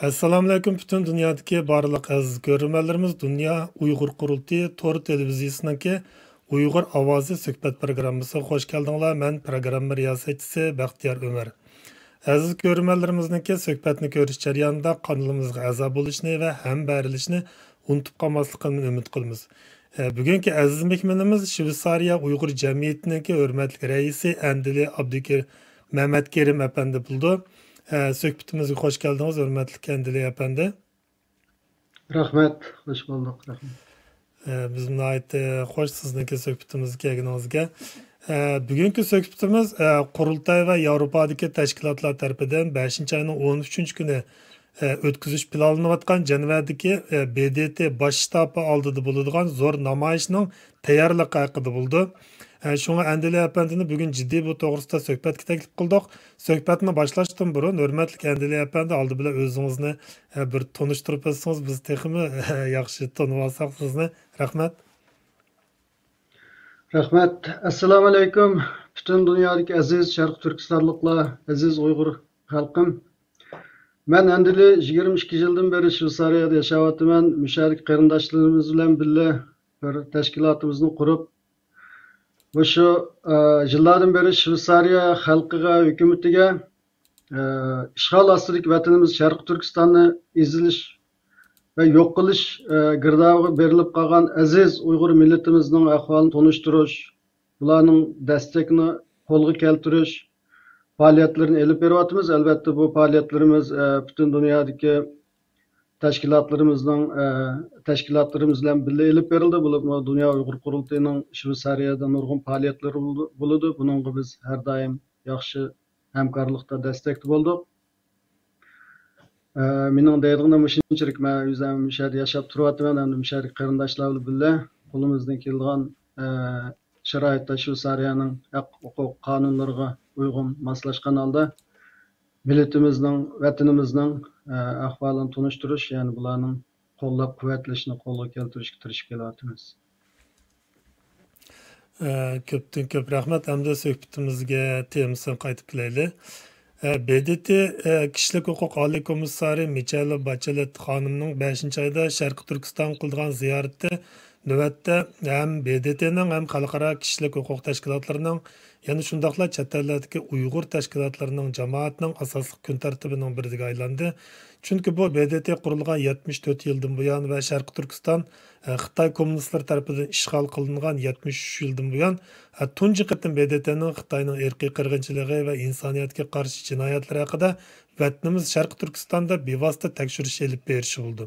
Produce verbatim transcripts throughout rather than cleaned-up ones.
ئەسسالامۇئەلەيكۇم، پۈتۈن دۇنيادىكى بارلىق ئەزىز كۆرۈرمەنلىرىمىز، دۇنيا ئۇيغۇر قۇرۇلتىيى تور تېلېۋىزىيىسىنىڭكى ئۇيغۇر ئاۋازى سۆھبەت پروگراممىسىغا خوش كەلدىڭلار. مەن پروگرامما رىياسەتچىسى بەختىيار ئۆمەر. ئەزىز كۆرۈرمەنلىرىمىزنىڭكى سۆھبەتنى كۆرۈش جەريانىدا قانىلىمىزغا ئەزا بولۇشنى ۋە ھەمبەھىرلىشىشنى ئۇنتۇپ قالماسلىقىنى ئۈمىد قىلىمىز. ئە، بۈگۈنكى ئەزىز مېھمىنىمىز شۋېتسارىيە ئۇيغۇر جەمئىيىتىنىڭكى ھۆرمەتلىك رەئىسى ئەندىلى ئابدۇكېرىم مەمەتكېرىم ئەپەندى بولىدۇ. ئە، سۆھبىتىمىزگە خوش كەلدىڭىز، ھۆرمەتلىك ئەندىلى ئەپەندى. رەھمەت، خوش بولدۇق، رەھمەت. ئە، بىز ناھايىتى خوش سىزنىڭكى سۆھبىتىمىزگە كەلگىنىڭىزگە. ئە، بۈگۈنكى سۆھبىتىمىز، ئە، قۇرۇلتاي ۋە ياۋروپادىكى تەشكىلاتلار تەرىپىدىن بەشىنچى ئاينىڭ ئون ئۈچىنچى كۈنى، ئە، ئۆتكۈزۈش پىلانلىنىۋاتقان جەنۋەدىكى، ئە، ب د ت باش شتابى ئالدىدا بولىدىغان زور نامايىشنىڭ تەييارلىقى ھەققىدە بولىدۇ. ئە، شۇڭا ئەندىلى ئەپەندىنى بۈگۈن جىددىي بۇ توغرىسىدا سۆھبەتكە تەكلىپ قىلدۇق. سۆھبەتنى باشلاشتىن بۇرۇن، ھۆرمەتلىك ئەندىلى ئەپەندى، ئالدى بىلەن ئۆزىڭىزنى، ئە، بىر تونۇشتۇرۇپ ئۆتسىڭىز، بىز تېخىمۇ، ئە، ياخشى تونۇۋالساق سىزنى. رەھمەت. رەھمەت. ئەسسالامۇئەلەيكۇم، پۈتۈن دۇنيادىكى ئەزىز شەرقىي تۈركىستانلىقلار، ئەزىز ئۇيغۇر خەلقىم. مەن ئەندىلى يىگىرمە ئىككى يىلدىن بېرى شۋېتسارىيەدە ياشاۋاتىمەن. مۇشۇ يەردىكى قېرىنداشلىرىمىز بىلەن بىللە بىر تەشكىلاتىمىزنى قۇرۇپ، مۇشۇ، ئە، يىللاردىن بېرى شۋېتسارىيە خەلقىگە، ھۆكۈمىتىگە، ئە، ئىشغال ئاستىدىكى ۋەتىنىمىز شەرقىي تۈركىستاننى ئېزىلىش ۋە يوق قىلىش، ئە، گىردابىغا بېرىلىپ قالغان ئەزىز ئۇيغۇر مىللىتىمىزنىڭ ئەھۋالىنى تونۇشتۇرۇش، بۇلارنىڭ دەستەكنى قولغا كەلتۈرۈش پائالىيەتلىرىنى ئېلىپ بېرىۋاتىمىز. ئەلۋەتتە، بۇ پائالىيەتلىرىمىز، ئە، پۈتۈن دۇنيادىكى تەشكىلاتلىرىمىزنىڭ، ئە، تەشكىلاتلىرىمىز بىلەن بىللە ئېلىپ بېرىلدى. بولۇپمۇ دۇنيا ئۇيغۇر قۇرۇلتىيىنىڭ شۋېتسارىيەدە نۇرغۇن پائالىيەتلىرى بولىدۇ. بۇنىڭغا بىز ھەر دائىم ياخشى ھەمكارلىقتا، دەستەكتە بولدۇق. ئە، مېنىڭ دەيدىغىنىم مۇشۇنچىلىك، مەن ئۆزۈم مۇشۇ يەردە ياشاپ تۇرۇۋاتىمەن، ئەمدى مۇشۇ يەردىكى قېرىنداشلار بىلەن بىللە قولىمىزدىن كېلىدىغان، ئە، شارائىتتا شۋېتسارىيەنىڭ ھەق ھوقۇق قانۇنلىرىغا ئۇيغۇن ماسلاشقان ھالدا مىللىتىمىزنىڭ، ۋەتىنىمىزنىڭ، ئە، ئەھۋالىنى تونۇشتۇرۇش، يەنى بۇلارنىڭ قوللاپ قۇۋۋەتلىشىنى قولغا كەلتۈرۈشكە تىرىشىپ كېلىۋاتىمىز. ئە، كۆپتىن كۆپ رەھمەت. ئەمدى سۆھبىتىمىزگە تېمىسىنى قايتىپ كېلەيلى. ئە، ب د ت، ئە، كىشىلىك ھوقۇق ئالىي كومىسسارى مىچېللا باچېلېت خانىمنىڭ بەشىنچى ئايدا شەرقىي تۈركىستانغا قىلىدىغان زىيارىتى نۆۋەتتە ھەم ب د ت نىڭ، ھەم خەلقئارا كىشىلىك ھوقۇق تەشكىلاتلىرىنىڭ، يەنە شۇنداقلا چەت ئەللەردىكى ئۇيغۇر تەشكىلاتلىرىنىڭ، جامائەتنىڭ ئاساسلىق كۈن تەرتىپىنىڭ بىرىگە ئايلاندى. چۈنكى بۇ ب د ت قۇرۇلغان يەتمىش تۆت يىلدىن بۇيان ۋە شەرقىي تۈركىستان، ئە، خىتاي كوممۇنىستلىرى تەرىپىدىن ئىشغال قىلىنغان يەتمىش ئۈچ يىلدىن بۇيان، ئە، تۇنجى قېتىم ب د ت نىڭ خىتاينىڭ ئىرقىي قىرغىنچىلىقى ۋە ئىنسانىيەتكە قارشى جىنايەتلىرى ھەققىدە ۋەتىنىمىز شەرقىي تۈركىستاندا بىۋاسىتە تەكشۈرۈش ئېلىپ بېرىشى بولىدۇ.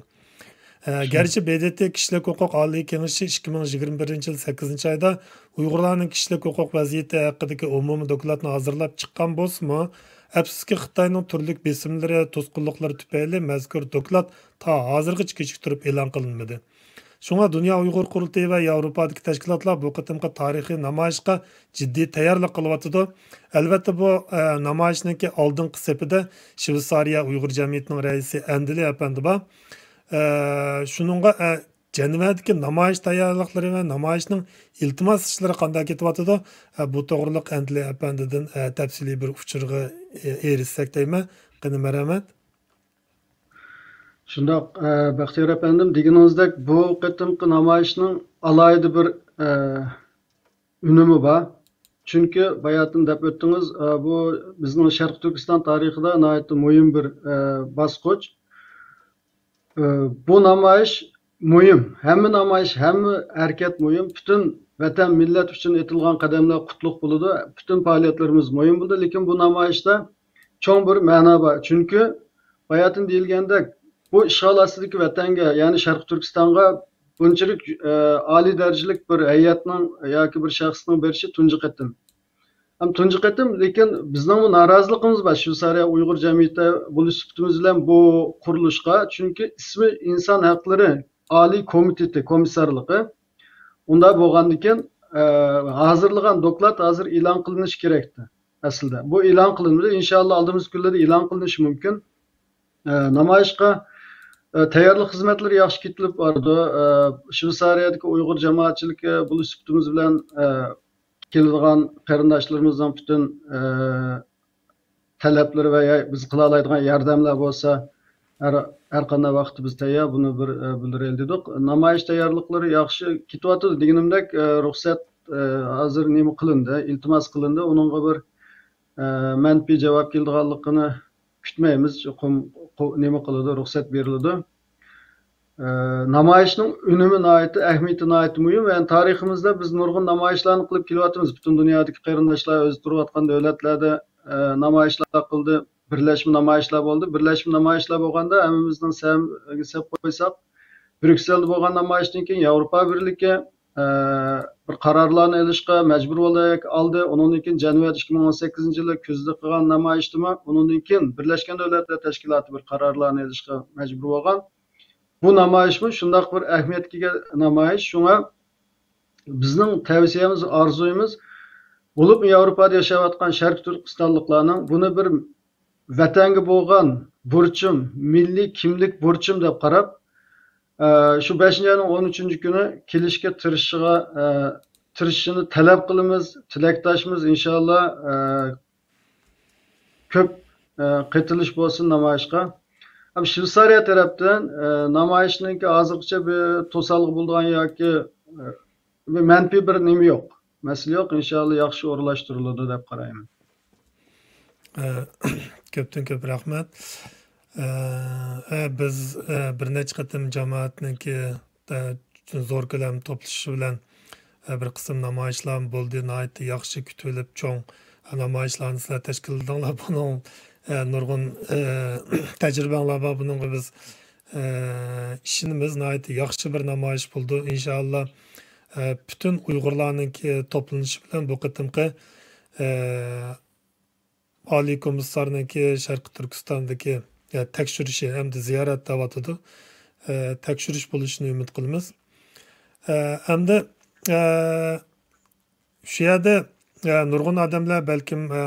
ئە، شۇ. گەرچە ب د ت كىشىلىك ھوقۇق ئالىي كېڭىشى ئىككى مىڭ يىگىرمە بىرىنچى يىل سەككىزىنچى ئايدا ئۇيغۇرلارنىڭ كىشىلىك ھوقۇق ۋەزىيىتى ھەققىدىكى ئومۇمىي دوكلاتنى ھازىرلاپ چىققان بولسىمۇ، ئەپسۇسكى، خىتاينىڭ تۈرلۈك بېسىملىرى، توسقۇنلۇقلىرى تۈپەيلى مەزكۇر دوكلات تا ھازىرغىچە كېچىكتۈرۈپ ئېلان قىلىنمىدى. شۇڭا دۇنيا ئۇيغۇر قۇرۇلتىيى ۋە ياۋروپادىكى تەشكىلاتلار بۇ قېتىمقى تارىخىي نامايىشقا جىددىي تەييارلىق قىلىۋاتىدۇ. ئەلۋەتتە، بۇ، ئە، نامايىشنىڭكى ئالدىنقى سېپىدە شۋېتسارىيە ئۇيغۇر جەمئىيىتىنىڭ رەئىسى ئەندىلى ئەپەندى بار. ئە، شۇنىڭغا، ئە، جەنۋەدىكى نامايىش تەييارلىقلىرى ۋە نامايىشنىڭ ئىلتىماس ئىشلىرى قانداق كېتىۋاتىدۇ؟ ئە، بۇ توغرىلىق ئەندىلى ئەپەندىدىن، ئە، تەپسىلىي بىر ئۇچۇرغا، ئە، ئېرىشسەك دەيمەن. قېنى، مەرھەمەت. شۇنداق، ئە، بەختىيار ئەپەندىم، دېگىنىڭىزدەك، بۇ قېتىمقى نامايىشنىڭ ئالاھىدە بىر، ئە، ئۈنۈمى بار. چۈنكى باياتىن دەپ ئۆتتىڭىز، ئە، بۇ بىزنىڭ شەرقىي تۈركىستان تارىخىدا ناھايىتى مۇھىم بىر، ئە، باسقۇچ. ئە، بۇ نامايىش مۇھىم. ھەممە نامايىش، ھەممە ھەرىكەت مۇھىم. پۈتۈن ۋەتەن، مىللەت ئۈچۈن ئېتىلغان قەدەملەر قۇتلۇق بولىدۇ. پۈتۈن پائالىيەتلىرىمىز مۇھىم بولىدۇ. لېكىن بۇ نامايىشتا چوڭ بىر مەنا بار. چۈنكى باياتىن دېيىلگەندەك، بۇ ئىشغال ئاستىدىكى ۋەتەنگە، يەنى شەرقىي تۈركىستانغا بۇنچىلىك، ئە، ئالىي دەرىجىلىك بىر ھەيئەتنىڭ ياكى بىر شەخسنىڭ بېرىشى تۇنجى قېتىم. ھەم تۇنجى قېتىم، لېكىن بىزنىڭمۇ نارازىلىقىمىز بار. شۋېتسارىيە ئۇيغۇر جەمئىيىتى بولۇش سۈپىتىمىز بىلەن بۇ قۇرۇلۇشقا، چۈنكى ئىسمى ئىنسان ھەقلىرى ئالىي كومىتېتى كومىسسارلىقى. ئۇنداق بولغاندىكىن، ئە، ھازىرلىغان دوكلات ھازىر ئېلان قىلىنىشى كېرەكتى ئەسلىدە. بۇ ئېلان قىلىنمىدى. ئىنشاللا ئالدىمىزدىكى كۈنلەردە ئېلان قىلىنىشى مۇمكىن. ئە، نامايىشقا، ئە، تەييارلىق خىزمەتلىرى ياخشى كېتىلىپ بارىدۇ. ئە، شۋېتسارىيەدىكى ئۇيغۇر جامائەتچىلىكى بولۇش سۈپىتىمىز بىلەن، ئە، كېلىدىغان قېرىنداشلىرىمىزنىڭ پۈتۈن، ئە، تەلەپلىرى ۋە يا-، بىز قىلالايدىغان ياردەملەر بولسا، ھەر، ھەر قانداق ۋاقىتتا بىز تەييار، بۇنى بىر، ئە، بىلدۈرەيلى دېدۇق. نامايىش تەييارلىقلىرى ياخشى كېتىۋاتىدۇ. دېگىنىمدەك، ئە، رۇخسەت، ئە، ھازىر نېمە قىلىندى، ئىلتىماس قىلىندى. ئۇنىڭغا بىر، ئە، مەنپىي جاۋاب كېلىدىغانلىقىنى كۈتمەيمىز. چوقۇم قو-، نېمە قىلىدۇ، رۇخسەت بېرىلىدۇ. ئە، نامايىشنىڭ ئۈنۈمى ناھايىتى، ئەھمىيىتى ناھايىتى مۇھىم. يەنى تارىخىمىزدا بىز نۇرغۇن نامايىشلارنى قىلىپ كېلىۋاتىمىز. پۈتۈن دۇنيادىكى قېرىنداشلار ئۆزى تۇرۇۋاتقان دۆلەتلەردە، ئە، نامايىشلار قىلدى. بىرلەشمە نامايىشلار بولدى. بىرلەشمە نامايىشلار بولغاندا ھەممىمىزنىڭ سەمىگە سېلىپ قويساق، بريۇكسېلدا بولغان نامايىشتىن كېيىن ياۋروپا بىرلىكى، ئە، بىر قارارلارنى ئېلىشقا مەجبۇر بولدى، ئالدى. ئۇنىڭدىن كېيىن جەنۋەدە ئىككى مىڭ ئون سەككىزىنچى يىلى كۈزدە قىلغان نامايىشتىمۇ، ئۇنىڭدىن كېيىن بىرلەشكەن دۆلەتلەر تەشكىلاتى بىر قارارلارنى ئېلىشقا مەجبۇر بولغان. بۇ نامايىشمۇ شۇنداق بىر ئەھمىيەتكە ئىگە نامايىش. شۇڭا بىزنىڭ تەۋسىيەمىز، ئارزۇيىمىز، بولۇپمۇ ياۋروپادا ياشاۋاتقان شەرقىي تۈركىستانلىقلارنىڭ بۇنى بىر ۋەتەنگە بولغان بۇرچۇم، مىللىي كىملىك بۇرچۇم دەپ قاراپ، ئە، شۇ بەشىنچى ئاينىڭ ئون ئۈچىنچى كۈنى كېلىشكە تىرىشىشىغا، ئە، تىرىشىشىنى تەلەپ قىلىمىز، تىلەكداشمىز. ئىنشاللا، ئە، كۆپ، ئە، قېتىلىش بولسۇن نامايىشقا. ھەم شۋېتسارىيە تەرەپتىن، ئە، نامايىشنىڭكى ھازىرغىچە بىر توسالغۇ بولىدىغان ياكى، ئە، بىر مەنپىي بىر نېمە يوق، مەسىلە يوق. ئىنشاللا ياخشى ئورۇنلاشتۇرۇلىدۇ دەپ قارايمەن. ئە، كۆپتىن كۆپ رەھمەت. ئە، ئە، بىز، ئە، بىر نەچچە قېتىم جامائەتنىڭكى، ئە، زور كۆلەم توپلىشىشى بىلەن، ئە، بىر قىسىم نامايىشلار بولدى. ناھايىتى ياخشى كۈتۈۋېلىپ، چوڭ نامايىشلارنى سىلەر تەشكىللىدىڭلار. بۇنىڭ، ئە، نۇرغۇن، ئە، تەجرىبەڭلار بار. بۇنىڭغا بىز، ئە، ئىشىنىمىز. ناھايىتى ياخشى بىر نامايىش بولىدۇ. ئىنشائاللا، ئە، پۈتۈن ئۇيغۇرلارنىڭكى توپلىنىشى بىلەن بۇ قېتىمقى، ئە، ئالىي كومىسسارنىڭكى شەرقىي تۈركىستاندىكى، يا، تەكشۈرۈشى ھەمدە زىيارەت دەۋاتىدۇ. ئە، تەكشۈرۈش بولۇشىنى ئۈمىد قىلىمىز. ئە، ئەمدى، ئە، شۇ يەردە، ئە، نۇرغۇن ئادەملەر بەلكىم، ئە،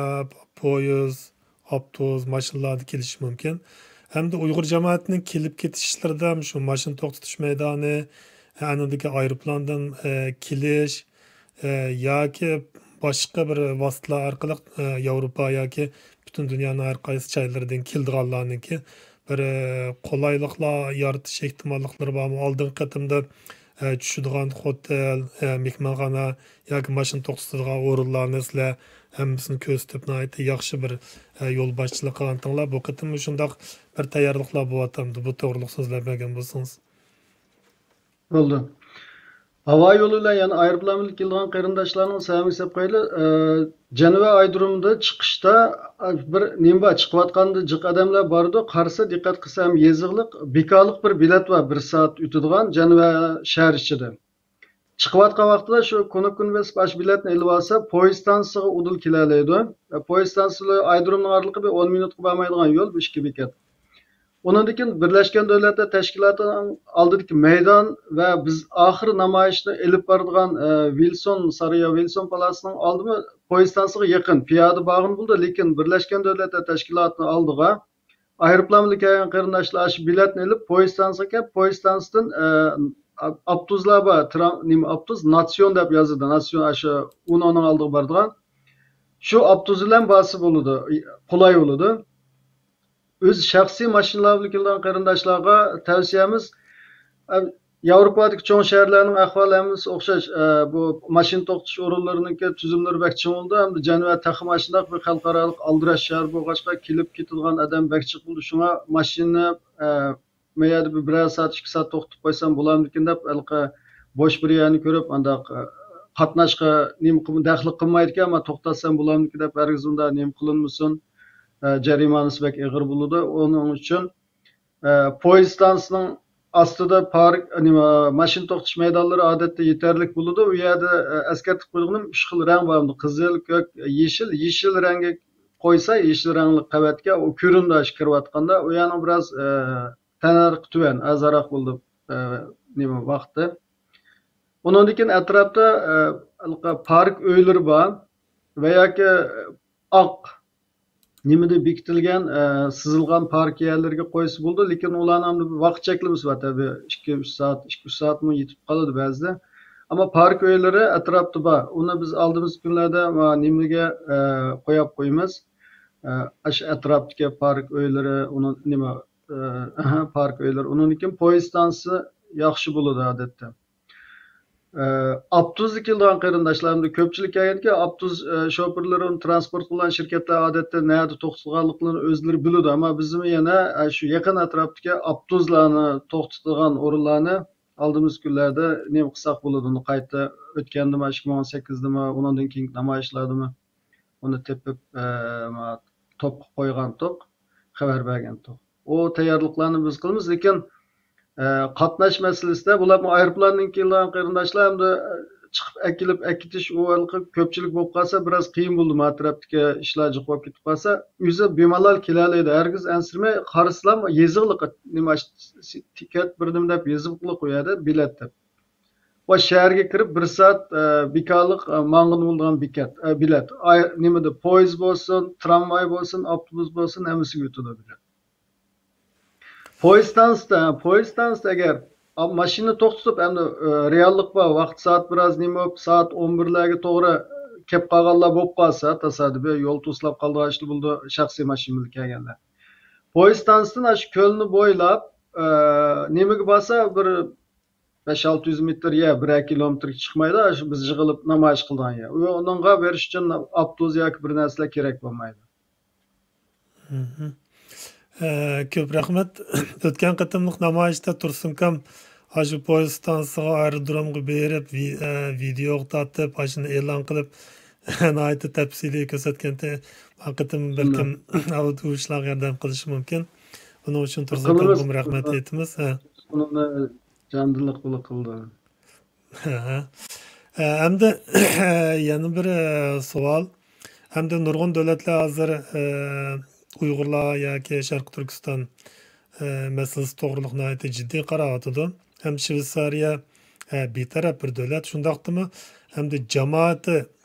پويىز، ئاپتوبۇس، ماشىنىلاردا كېلىشى مۇمكىن. ھەمدە ئۇيغۇر جامائىتىنىڭ كېلىپ كېتىش ئىشلىرىدا شۇ ماشىنا توختىتىش مەيدانى، ئانىڭدىكى ئايروپىلاندىن، ئە، كېلىش، ئە، ياكى باشقا بىر ۋاسىتىلەر ئارقىلىق، ئە، ياۋروپا ياكى پۈتۈن دۇنيانىڭ ھەر قايسى جايلىرىدىن كېلىدىغانلارنىڭكى بىر، ئە، قولايلىقلار يارىتىش ئېھتىماللىقلىرى بارمۇ؟ ئالدىنقى قېتىمدا، ئە، چۈشىدىغان خوتەل، ئە، مېھمانخانا ياكى ماشىنا توختىتىدىغان ئورۇنلارنى سىلەر ھەممىسىنى كۆرسىتىپ، ناھايىتى ياخشى بىر، ئە، يول باشچىلىق قىلغانتىڭلار. بۇ قېتىممۇ شۇنداق بىر تەييارلىقلار بولۇۋاتامدۇ؟ بۇ توغرىلىق سۆزلەپ بەرگەن بولسىڭىز. بولدى. ھاۋا يولى بىلەن يەنە ئايروپىلان بىلەن كېلىدىغان قېرىنداشلارنىڭ سەۋەبىنى ھېسابقا ئايلى. ئە، جەنۋە ئايرودرومىدا چىقىشتا، ئە، بىر نېمە بار، چىقىۋاتقاندا جىق ئادەملەر بارىدۇ. قارىسا، دىققەت قىلسا ھەم يېزىقلىق، بىكارلىق بىر بېلەت بار، بىر سائەت ئۆتىدىغان جەنۋە شەھەر ئىچىدە. چىقىۋاتقان ۋاقتىدا شۇ كۇنۇپكىنى بېسىپ، ئاشۇ بېلەتنى ئېلىۋالسا، پويىز ستانسىسىغا ئۇدۇل كېلەلەيدۇ. ئە، پويىز ستانسىسى بىلەن ئايرودرومنىڭ ئارىلىقى بىر ئون مىنۇتقا بارمايدىغان يول، بۇ ئىككى بېكەت. ئۇنىڭدىن كېيىن بىرلەشكەن دۆلەتلەر تەشكىلاتىنىڭ ئالدىدىكى مەيدان ۋە بىز ئاخىر نامايىشنى ئېلىپ بارىدىغان، ئە، ۋىلسون سارىيى، ۋىلسون پالاسىنىڭ ئالدىمۇ پويىز ستانسىسىغا يېقىن، پىيادە بارغىلى بولىدۇ، لېكىن بىرلەشكەن دۆلەتلەر تەشكىلاتىنىڭ ئالدىغا ئايروپىلان بىلەن كەلگەن قېرىنداشلار ئاشۇ بېلەتنى ئېلىپ، پويىز ستانسىسىغا كەپ، پويىز ستانسىسىدىن، ئە، ئاپ-، ئاپتوبۇسلار بار، ترام-، نېمە، ئاپتوبۇس، ناتسىيون دەپ يازىدۇ، ناتسىيون ئاشۇ ئۇنونىڭ ئالدىغا بارىدىغان. شۇ ئاپتوبۇس بىلەن بارسا بولىدۇ، قولاي بولىدۇ. ئۆز شەخسىي ماشىنىلار بىلەن كېلىدىغان قېرىنداشلارغا تەۋسىيەمىز، ئە، ياۋروپادىكى چوڭ شەھەرلەرنىڭ ئەھۋالى ھەممىسى ئوخشاش. ئە، بۇ ماشىنا توختىتىش ئورۇنلىرىنىڭكى تۈزۈملىرى بەك چىڭ بولىدۇ ھەمدە جەنۋە تېخىمۇ ئاشۇنداق بىر خەلقئارالىق ئالدىراش شەھەر بولغاچقا، كېلىپ كېتىدىغان ئادەم بەك جىق بولىدۇ. شۇڭا ماشىنىنى، ئە، مەيەردە بىر، بىرەر سائەت، ئىككى سائەت توختىتىپ قويسام بولامدىكىن دەپ، ھېلىقى بوش بىر يەرنى كۆرۈپ، ئانداق، ئە، قاتناشقا نېمە قىلما-، دەخلى قىلمايدىكەن، ئەمما توختاتسام بولامدىكىن دەپ، ھەرگىز ئۇنداق نېمە قىلىنمىسۇن. ئە، جەرىمانىسى بەك ئېغىر بولىدۇ. ئۇنىڭ ئۈچۈن، ئە، پويىز ستانسىسىنىڭ ئاستىدا پارك، نېمە، ماشىنا توختىتىش مەيدانلىرى ئادەتتە يېتەرلىك بولىدۇ. ئۇ يەردە، ئە، ئەسكەرتىپ قويغىنىم، ئۈچ خىل رەڭ بار. قىزىل، كۆك، يېشىل. يېشىل رەڭگە قويسا، يېشىل رەڭلىك قەۋەتكە ئۇ كۆرۈنىدۇ، ئاشۇ كىرىۋاتقاندا. ئۇ يەرنىڭ بىراز، ئە، تەننەرخى تۆۋەن، ئەرزانراق بولىدۇ، ئە، نېمە، ۋاقتى. ئۇنىڭدىن كېيىن ئەتراپتا، ئە، پارك ئۆيلىرى بار ۋە ياكى ئاق نېمىدە بېكىتىلگەن، ئە، سىزىلغان پارك يەرلىرىگە قويسا بولىدۇ، لېكىن ئۇلارنىڭ بىر ۋاقىت چەكلىمىسى بار، تەبىئىي، ئىككى، ئۈچ سائەت، ئىككى، ئۈچ سائەتمۇ يېتىپ قالىدۇ بەزىدە. ئەمما پارك ئۆيلىرى ئەتراپتا بار. ئۇنى بىز ئالدىمىزدىكى كۈنلەردە، ما، نېمىگە، ئە، قوياپ قويىمىز. ئە، ئاشۇ ئەتراپتىكى پارك ئۆيلىرى، ئۇنىڭ نېمە، ئە، ئەھە، پارك ئۆيلىرى. ئۇنىڭدىن كېيىن پويىز ئىستانسىسى ياخشى بولىدۇ ئادەتتە. ئە، ئاپتوبۇستا كېلىدىغان قېرىنداشلار، ئەمدى كۆپچىلىك كەلگەنكى ئاپتوبۇس، ئە، شوپۇرلىرى، ئۇنى تىرانسپورت قىلغان شىركەتلەر ئادەتتە نەدە توختىتىدىغانلىقلىرىنى ئۆزلىرى بىلىدۇ. ئەمما بىزمۇ يەنە، ئە، شۇ يېقىن ئەتراپتىكى ئاپتوبۇسلارنى توختىتىدىغان ئورۇنلارنى ئالدىمىزدىكى كۈنلەردە نېمە قىلساق بولىدۇ، ئۇنى قايتا ئۆتكەندىمۇ، ئىككى مىڭ ئون سەككىزدىمۇ، ئۇنىڭدىن كېيىنكى نامايىشلاردىمۇ ئۇنى تېپىپ، ئە، ما-، توپقا قويغانتۇق، خەۋەر بەرگەنتۇق. ئۇ تەييارلىقلارنى بىز قىلىمىز، لېكىن، ئە، قاتناش مەسىلىسىدە بۇلارمۇ ئايروپىلاندىن كېلىدىغان قېرىنداشلار ھەمدە، ئە، چىقىپ ئەكېلىپ ئەكېتىش ئۇ ھېلىقى كۆپچىلىك بولۇپ قالسا بىراز قىيىن بولىدۇ. ما تەرەپتىكى ئىشلار جىق بولۇپ كېتىپ قالسا، ئۆزى بىمالال كېلەلەيدۇ. ھەرگىز ئەنسىرىمەي قارىسىلام يېزىقلىق نېمە تىكەت بىر نېمە دەپ يېزىقلىق ئۇ يەردە بېلەت دەپ. ۋە شەھەرگە كىرىپ بىر سائەت، ئە، بىكارلىق، ئە، ماڭغىلى بولىدىغان بېكەت، ئە، بېلەت. ئاي-، نېمىدە، پويىز بولسۇن، ترامۋاي بولسۇن، ئاپتوبۇس بولسۇن، ھەممىسىگە ئۆتىدۇ بېلەت. پويىز ستانسىسىدا، پويىز ستانسىسىدا ئەگەر، ئا، ماشىنىنى توختىتىپ، ئەمدى، ئە، رېئاللىق بار، ۋاقىت سائەت بىراز نېمە بولۇپ، سائەت ئون بىرلەرگە توغرا كېلىپ قالغانلار بولۇپ قالسا، تاسادىپىي يول توسۇلۇپ قالىدىغان ئىشلار بولىدۇ، شەخسىي ماشىنا بىلەن كەلگەنلەر. پويىز ستانسىسىدىن ئاشۇ كۆلنى بويلاپ، ئە، نېمىگە بارسا، بىر بەش ئالتە يۈز مېتىر يەر، بىرەر كىلومېتىرغا چىقمايدۇ، شۇ بىز يىغىلىپ نامايىش قىلىدىغان يەر. ئۇنىڭغا بېرىش ئۈچۈن ئاپتوبۇس ياكى بىر نەرسىلەر كېرەك بولمايدۇ. مھم. ئە، كۆپ رەھمەت. ئۆتكەن قېتىملىق نامايىشتا تۇرسۇنكام ئاشۇ پويىز ستانسىسىغا، ئايرودرومغا بېرىپ، ۋى-، ئە، ۋىدېئوغا تارتىپ، ئاشۇنى ئېلان قىلىپ، ناھايىتى تەپسىلىي كۆرسەتكەنتى. بۇ قېتىم بەلكىم ئۇ ئىشلارغا ياردەم قىلىشى مۇمكىن. ئۇنىڭ ئۈچۈن تۇرسۇنكامغىمۇ رەھمەت ئېيتىمىز. ھە. ئۇنى جاندىللىق بىلەن قىلدى. ھە. ئە، ئەمدى يەنە بىر، ئە، سوئال. ئەمدى نۇرغۇن دۆلەتلەر ھازىر، ئە، ئۇيغۇرلار ياكى شەرقىي تۈركىستان، ئە، مەسىلىسى توغرىلىق ناھايىتى جىددىي قاراۋاتىدۇ. ھەم شۋېتسارىيە، ئە، بىتەرەپ بىر دۆلەت، شۇنداقتىمۇ ئەمدى جامائىتى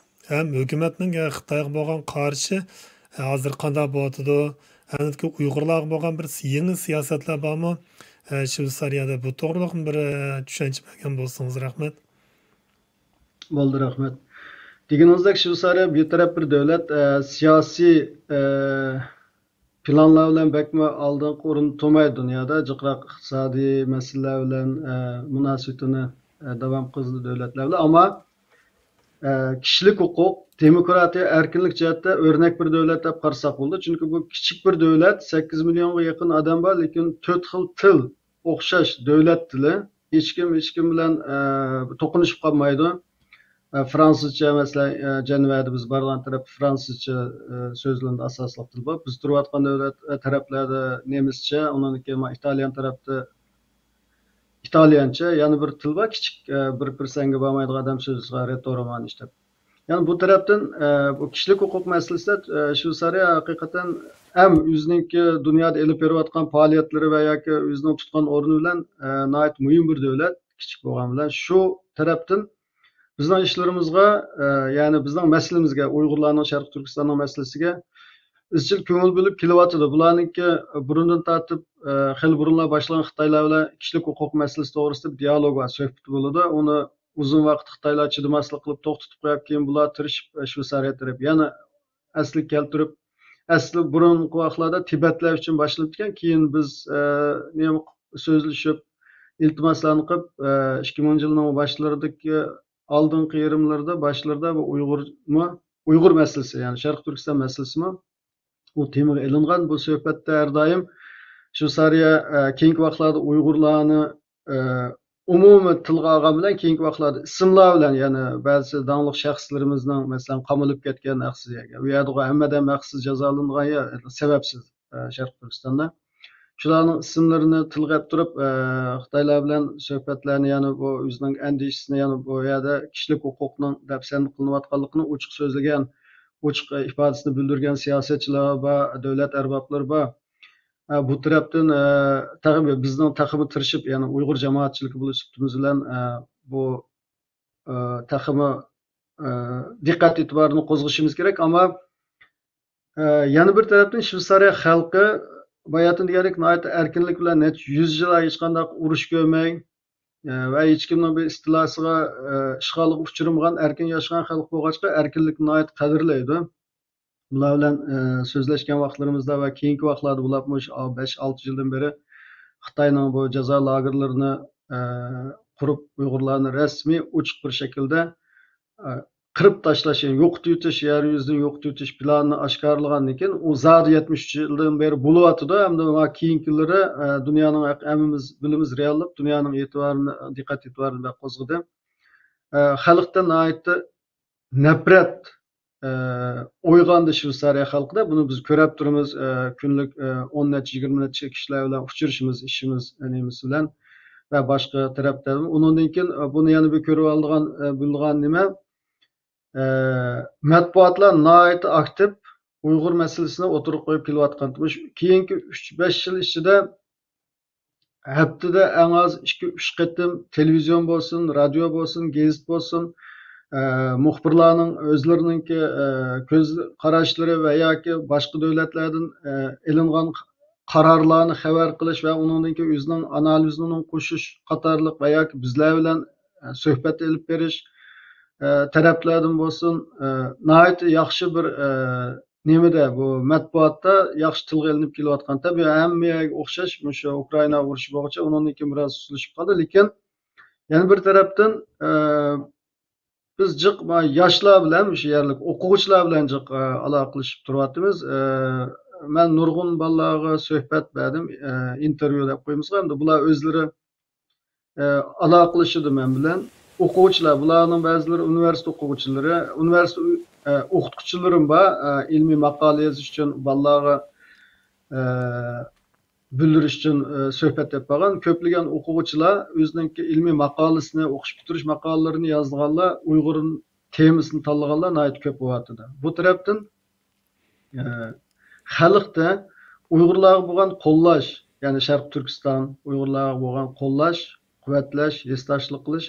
ھەم ھۆكۈمەتنىڭ خىتايغا بولغان قارىشى، ئە، ھازىر قانداق بولۇۋاتىدۇ؟ ئەنىدىكى ئۇيغۇرلارغا بولغان بىر يېڭى سىياسەتلەر بارمۇ؟ ئە، شۋېتسارىيەدە بۇ توغرىلىق بىر، ئە، چۈشەنچە بەرگەن بولسىڭىز رەھمەت. بولدى، رەھمەت. دېگىنىڭىزدەك، شۋېتسارىيە بىتەرەپ بىر دۆلەت، ئە، سىياسىي، ئە، پىلانلار بىلەن بەكمۇ ئالدىنقى ئورۇندا تۇرمايدۇ دۇنيادا. جىقراق ئىقتىسادىي مەسىلىلەر بىلەن، ئە، مۇناسىۋىتىنى، ئە، داۋام قىلىدۇ دۆلەتلەر بىلەن. ئەمما، ئە، كىشىلىك ھوقۇق، دېموكراتىيە، ئەركىنلىك جەھەتتە ئۆرنەك بىر دۆلەت دەپ قارىساق بولىدۇ. چۈنكى بۇ كىچىك بىر دۆلەت، سەككىز مىليونغا يېقىن ئادەم بار، لېكىن تۆت خىل تىل، ئوخشاش دۆلەت تىلى، ھېچكىم ھېچكىم بىلەن، ئە، توقۇنۇشۇپ قالمايدۇ. ئە، فرانسۇزچە، مەسىلەن، ئە، جەنۋەدە بىز بارغان تەرەپ فرانسۇزچە، ئە، سۆزلىنىدۇ، ئاساسلىق تىل بولۇپ. بىز تۇرۇۋاتقان دۆلەت، ئە، تەرەپلەردە نېمىسچە، ئۇنىڭدىن كېيىن ئىتالىيان تەرەپتە ئىتالىيانچە، يەنە بىر تىل بار، كىچىك، ئە، بىر پىرسەنتكە بارمايدىغان ئادەم سۆزلىسە، رېتو رومانىش دەپ. يەنى بۇ تەرەپتىن، ئە، بۇ كىشىلىك ھوقۇق مەسىلىسىدە، ئە، شۋېتسارىيە ھەقىقەتەن ھەم ئۆزىنىڭكى دۇنيادا ئېلىپ بېرىۋاتقان پائالىيەتلىرى ۋە ياكى ئۆزىنىڭ تۇتقان ئورنى بىلەن، ئە، ناھايىتى مۇھىم بىر دۆلەت، كىچىك بولغان بىلەن. شۇ تەرەپتىن بىزنىڭ ئىشلىرىمىزغا، ئە، يەنى بىزنىڭ مەسىلىمىزگە، ئۇيغۇرلارنىڭ شەرقىي تۈركىستاننىڭ مەسىلىسىگە ئىزچىل كۆڭۈل بۆلۈپ كېلىۋاتىدۇ. بۇلارنىڭكى بۇرۇندىن تارتىپ، ئە، خېلى بۇرۇنلا باشلىغان خىتايلار بىلەن كىشىلىك ھوقۇق مەسىلىسى توغرىسىدا بىر دىئالوگ بار، سۆھبىتى بولىدۇ. ئۇنى ئۇزۇن ۋاقىت خىتايلار چىدىماسلىق قىلىپ توختىتىپ قويۇپ، كېيىن بۇلار تىرىشىپ، ئە، شۋېتسارىيە تەرەپ يەنە ئەسلىگە كەلتۈرۈپ، ئەسلى بۇرۇنقى ۋاقىتلاردا تىبەتلەر ئۈچۈن باشلىنىپتىكەن، كېيىن بىز، ئە، نېمە سۆزلىشىپ، ئىلتىماسلارنى قىلىپ، ئە، ئىككى مىڭىنچى يىلنىڭ باشلىرىدىكى، ئالدىنقى يېرىملىرىدا، باشلىرىدا بۇ ئۇيغۇرمۇ، ئۇيغۇر مەسىلىسى، يەنى شەرقىي تۈركىستان مەسىلىسىمۇ ئۇ تېمىغا ئېلىنغان. بۇ سۆھبەتتە ھەر دائىم شۋېتسارىيە، ئە، كېيىنكى ۋاقىتلاردا ئۇيغۇرلارنى، ئە، ئومۇمىي تىلغا ئالغان بىلەن كېيىنكى ۋاقىتلاردا ئىسىملار بىلەن، يەنى بەزى داڭلىق شەخسلىرىمىزنىڭ، مەسىلەن، قامىلىپ كەتكەن ھەقسىز يەرگە، ئۇ يەردىغۇ ھەممە ئادەم ھەقسىز جازالانغان يەر، سەۋەبسىز، ئە، شەرقىي تۈركىستاندا. شۇلارنىڭ ئىسىملىرىنى تىلغا ئېلىپ تۇرۇپ، ئە، خىتايلار بىلەن سۆھبەتلەرنى، يەنى بۇ ئۆزىنىڭ ئەندىشىسىنى، يەنى بۇ يەردە كىشىلىك ھوقۇقنىڭ دەپسەندە قىلىنىۋاتقانلىقىنى ئوچۇق سۆزلىگەن، ئوچۇق، ئە، ئىپادىسىنى بىلدۈرگەن سىياسەتچىلەر بار، دۆلەت ئەربابلىرى بار. ئە، بۇ تەرەپتىن، ئە، تېخى بىزنىڭ تېخىمۇ تىرىشىپ، يەنى ئۇيغۇر جامائەتچىلىكى بولۇش سۈپىتىمىز بىلەن، ئە، بۇ، ئە، تېخىمۇ، ئە، دىققەت ئېتىبارنى قوزغىشىمىز كېرەك. ئەمما، ئە، يەنە بىر تەرەپتىن شۋېتسارىيە خەلقى باياتىن دېگەندەك ناھايىتى ئەركىنلىك بىلەن نەچچە يۈز يىل ھېچقانداق ئۇرۇش كۆرمەي، ئە، ۋە ھېچكىمنىڭ بىر ئىستىلاسىغا، ئە، ئىشغالغا ئۇچرىمىغان ئەركىن ياشىغان خەلق بولغاچقا ئەركىنلىكنى ناھايىتى قەدىرلەيدۇ. بۇلار بىلەن، ئە، سۆزلەشكەن ۋاقىتلىرىمىزدا ۋە كېيىنكى ۋاقىتلاردا بۇلار مۇشۇ بەش-ئالتە يىلدىن بېرى خىتاينىڭ بۇ جازا لاگېرلىرىنى، ئە، قۇرۇپ، ئۇيغۇرلارنى رەسمىي ئوچۇق بىر شەكىلدە، ئە، قىرىپ تاشلاش، يەنى يوقىتىۋېتىش، يەر يۈزىدىن يوقىتىۋېتىش پىلانىنى ئاشكارىلىغاندىن كېيىن، ئۇ زادى يەتمىش ئۈچ يىلدىن بېرى بولۇۋاتىدۇ. ھەمدە مانا كېيىنكىلىرى، ئە، دۇنيانىڭ ھەق-، ھەممىمىز بىلىمىز رېئاللىق، دۇنيانىڭ ئېتىبارىنى، دىققەت ئېتىبارىنى بەك قوزغىدى. ئە، خەلقتە ناھايىتى نەپرەت، ئە، ئويغاندى شۋېتسارىيە خەلقىدە. بۇنى بىز كۆرەپ تۇرىمىز. ئە، كۈنلۈك، ئە، ئون نەچچە، يىگىرمە نەچچە كىشىلەر بىلەن ئۇچرىشىمىز، ئىشىمىز، نېمىسى بىلەن ۋە باشقا تەرەپلەردىن. ئۇنىڭدىن كېيىن، ئە، بۇنى يەنە بىر كۆرۈۋالىدىغان، ئە، بولىدىغان نېمە؟ ئە، مەتبۇئاتلار ناھايىتى ئاكتىپ ئۇيغۇر مەسىلىسىنى ئوتتۇرىغا قويۇپ كېلىۋاتقان. مۇشۇ كېيىنكى ئۈچ، بەش يىل ئىچىدە ھەپتىدە ئەڭ ئاز ئىككى، ئۈچ قېتىم تېلېۋىزىيون بولسۇن، رادىيو بولسۇن، گېزىت بولسۇن، ئە، مۇخبىرلارنىڭ ئۆزلىرىنىڭكى، ئە، كۆز قاراشلىرى ۋە ياكى باشقا دۆلەتلەردىن، ئە، ئېلىنغان قارارلارنى خەۋەر قىلىش ۋە ئۇنىڭدىن كېيىن ئۆزىنىڭ ئانالىزىنى قوشۇش قاتارلىق ۋە ياكى بىزلەر بىلەن، ئە، سۆھبەت ئېلىپ بېرىش، ئە، تەرەپلەردىن بولسۇن، ئە، ناھايىتى ياخشى بىر، ئە، نېمىدە، بۇ مەتبۇئاتتا ياخشى تىلغا ئېلىنىپ كېلىۋاتقان. تەبىئىي، ھەممە يەرگە ئوخشاش، مۇشۇ ئۇكرائىنا ئۇرۇشى بولغۇچە، ئۇنىڭدىن كېيىن بىراز سۇسلىشىپ قالدى. لېكىن يەنە بىر تەرەپتىن، ئە، بىز جىق ما-، ياشلار بىلەن، مۇشۇ يەرلىك ئوقۇغۇچىلار بىلەن جىق، ئە، ئالاقىلىشىپ تۇرۇۋاتىمىز. ئە، مەن نۇرغۇن بالىلارغا سۆھبەت بەردىم، ئە، ئىنتېرۋيۇ دەپ قويىمىزغۇ، ئەمدى بۇلار ئۆزلىرى ئە، ئالاقىلىشىدۇ مەن بىلەن. ئوقۇغۇچىلار، بۇلارنىڭ بەزىلىرى ئۇنىۋېرسىتېت ئوقۇغۇچىلىرى، ئۇنىۋېرسىتېت، ئە، ئوقۇتقۇچىلىرىم بار، ئە، ئىلمىي ماقالە يېزىش ئۈچۈن، بالىلارغا، ئە، بىلدۈرۈش ئۈچۈن، ئە، سۆھبەت ئېلىپ بارغان. كۆپلىگەن ئوقۇغۇچىلار ئۆزىنىڭكى ئىلمىي ماقالىسىنى، ئوقۇش پۈتتۈرۈش ماقالىلىرىنى يازىدىغانلار، ئۇيغۇر تېمىسىنى تاللىغانلار ناھايىتى كۆپ بولۇۋاتىدۇ. بۇ تەرەپتىن ئە، خەلقتە ئۇيغۇرلارغا بولغان قوللاش، يەنى شەرقىي تۈركىستان ئۇيغۇرلارغا بولغان قوللاش، قۇۋۋەتلەش، ھېسداشلىق قىلىش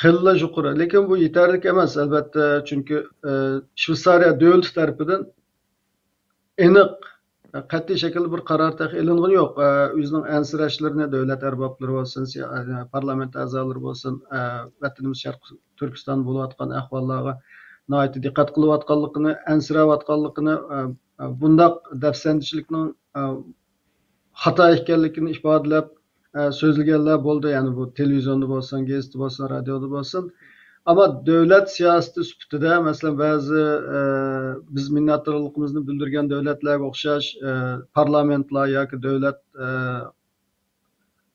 خېلىلا يۇقىرى. لېكىن بۇ يېتەرلىك ئەمەس، ئەلۋەتتە، چۈنكى، ئە، شۋېتسارىيە دۆلىتى تەرىپىدىن ئېنىق، قەتئىي شەكىلدە بىر قارار تېخى ئېلىنغىنى يوق. ئە، ئۆزىنىڭ ئەنسىرەشلىرىنى دۆلەت ئەربابلىرى بولسۇن، سىيا-، ئە، پارلامېنت ئەزالىرى بولسۇن، ئە، ۋەتىنىمىز شەرقىي تۈركىستاندا بولۇۋاتقان ئەھۋاللارغا ناھايىتى دىققەت قىلىۋاتقانلىقىنى، ئەنسىرەۋاتقانلىقىنى، ئە، ئە، بۇنداق دەپسەندىچىلىكنىڭ، ئە، خاتا ئىكەنلىكىنى ئىپادىلەپ، ئە، سۆزلىگەنلەر بولدى. يەنى بۇ تېلېۋىزىيوندا بولسۇن، گېزىتتە بولسۇن، رادىيودا بولسۇن. ئەمما دۆلەت سىياسىتى سۈپىتىدە، مەسىلەن، بەزى، ئە، بىز مىننەتدارلىقىمىزنى بىلدۈرگەن دۆلەتلەرگە ئوخشاش، ئە، پارلامېنتلار ياكى دۆلەت، ئە،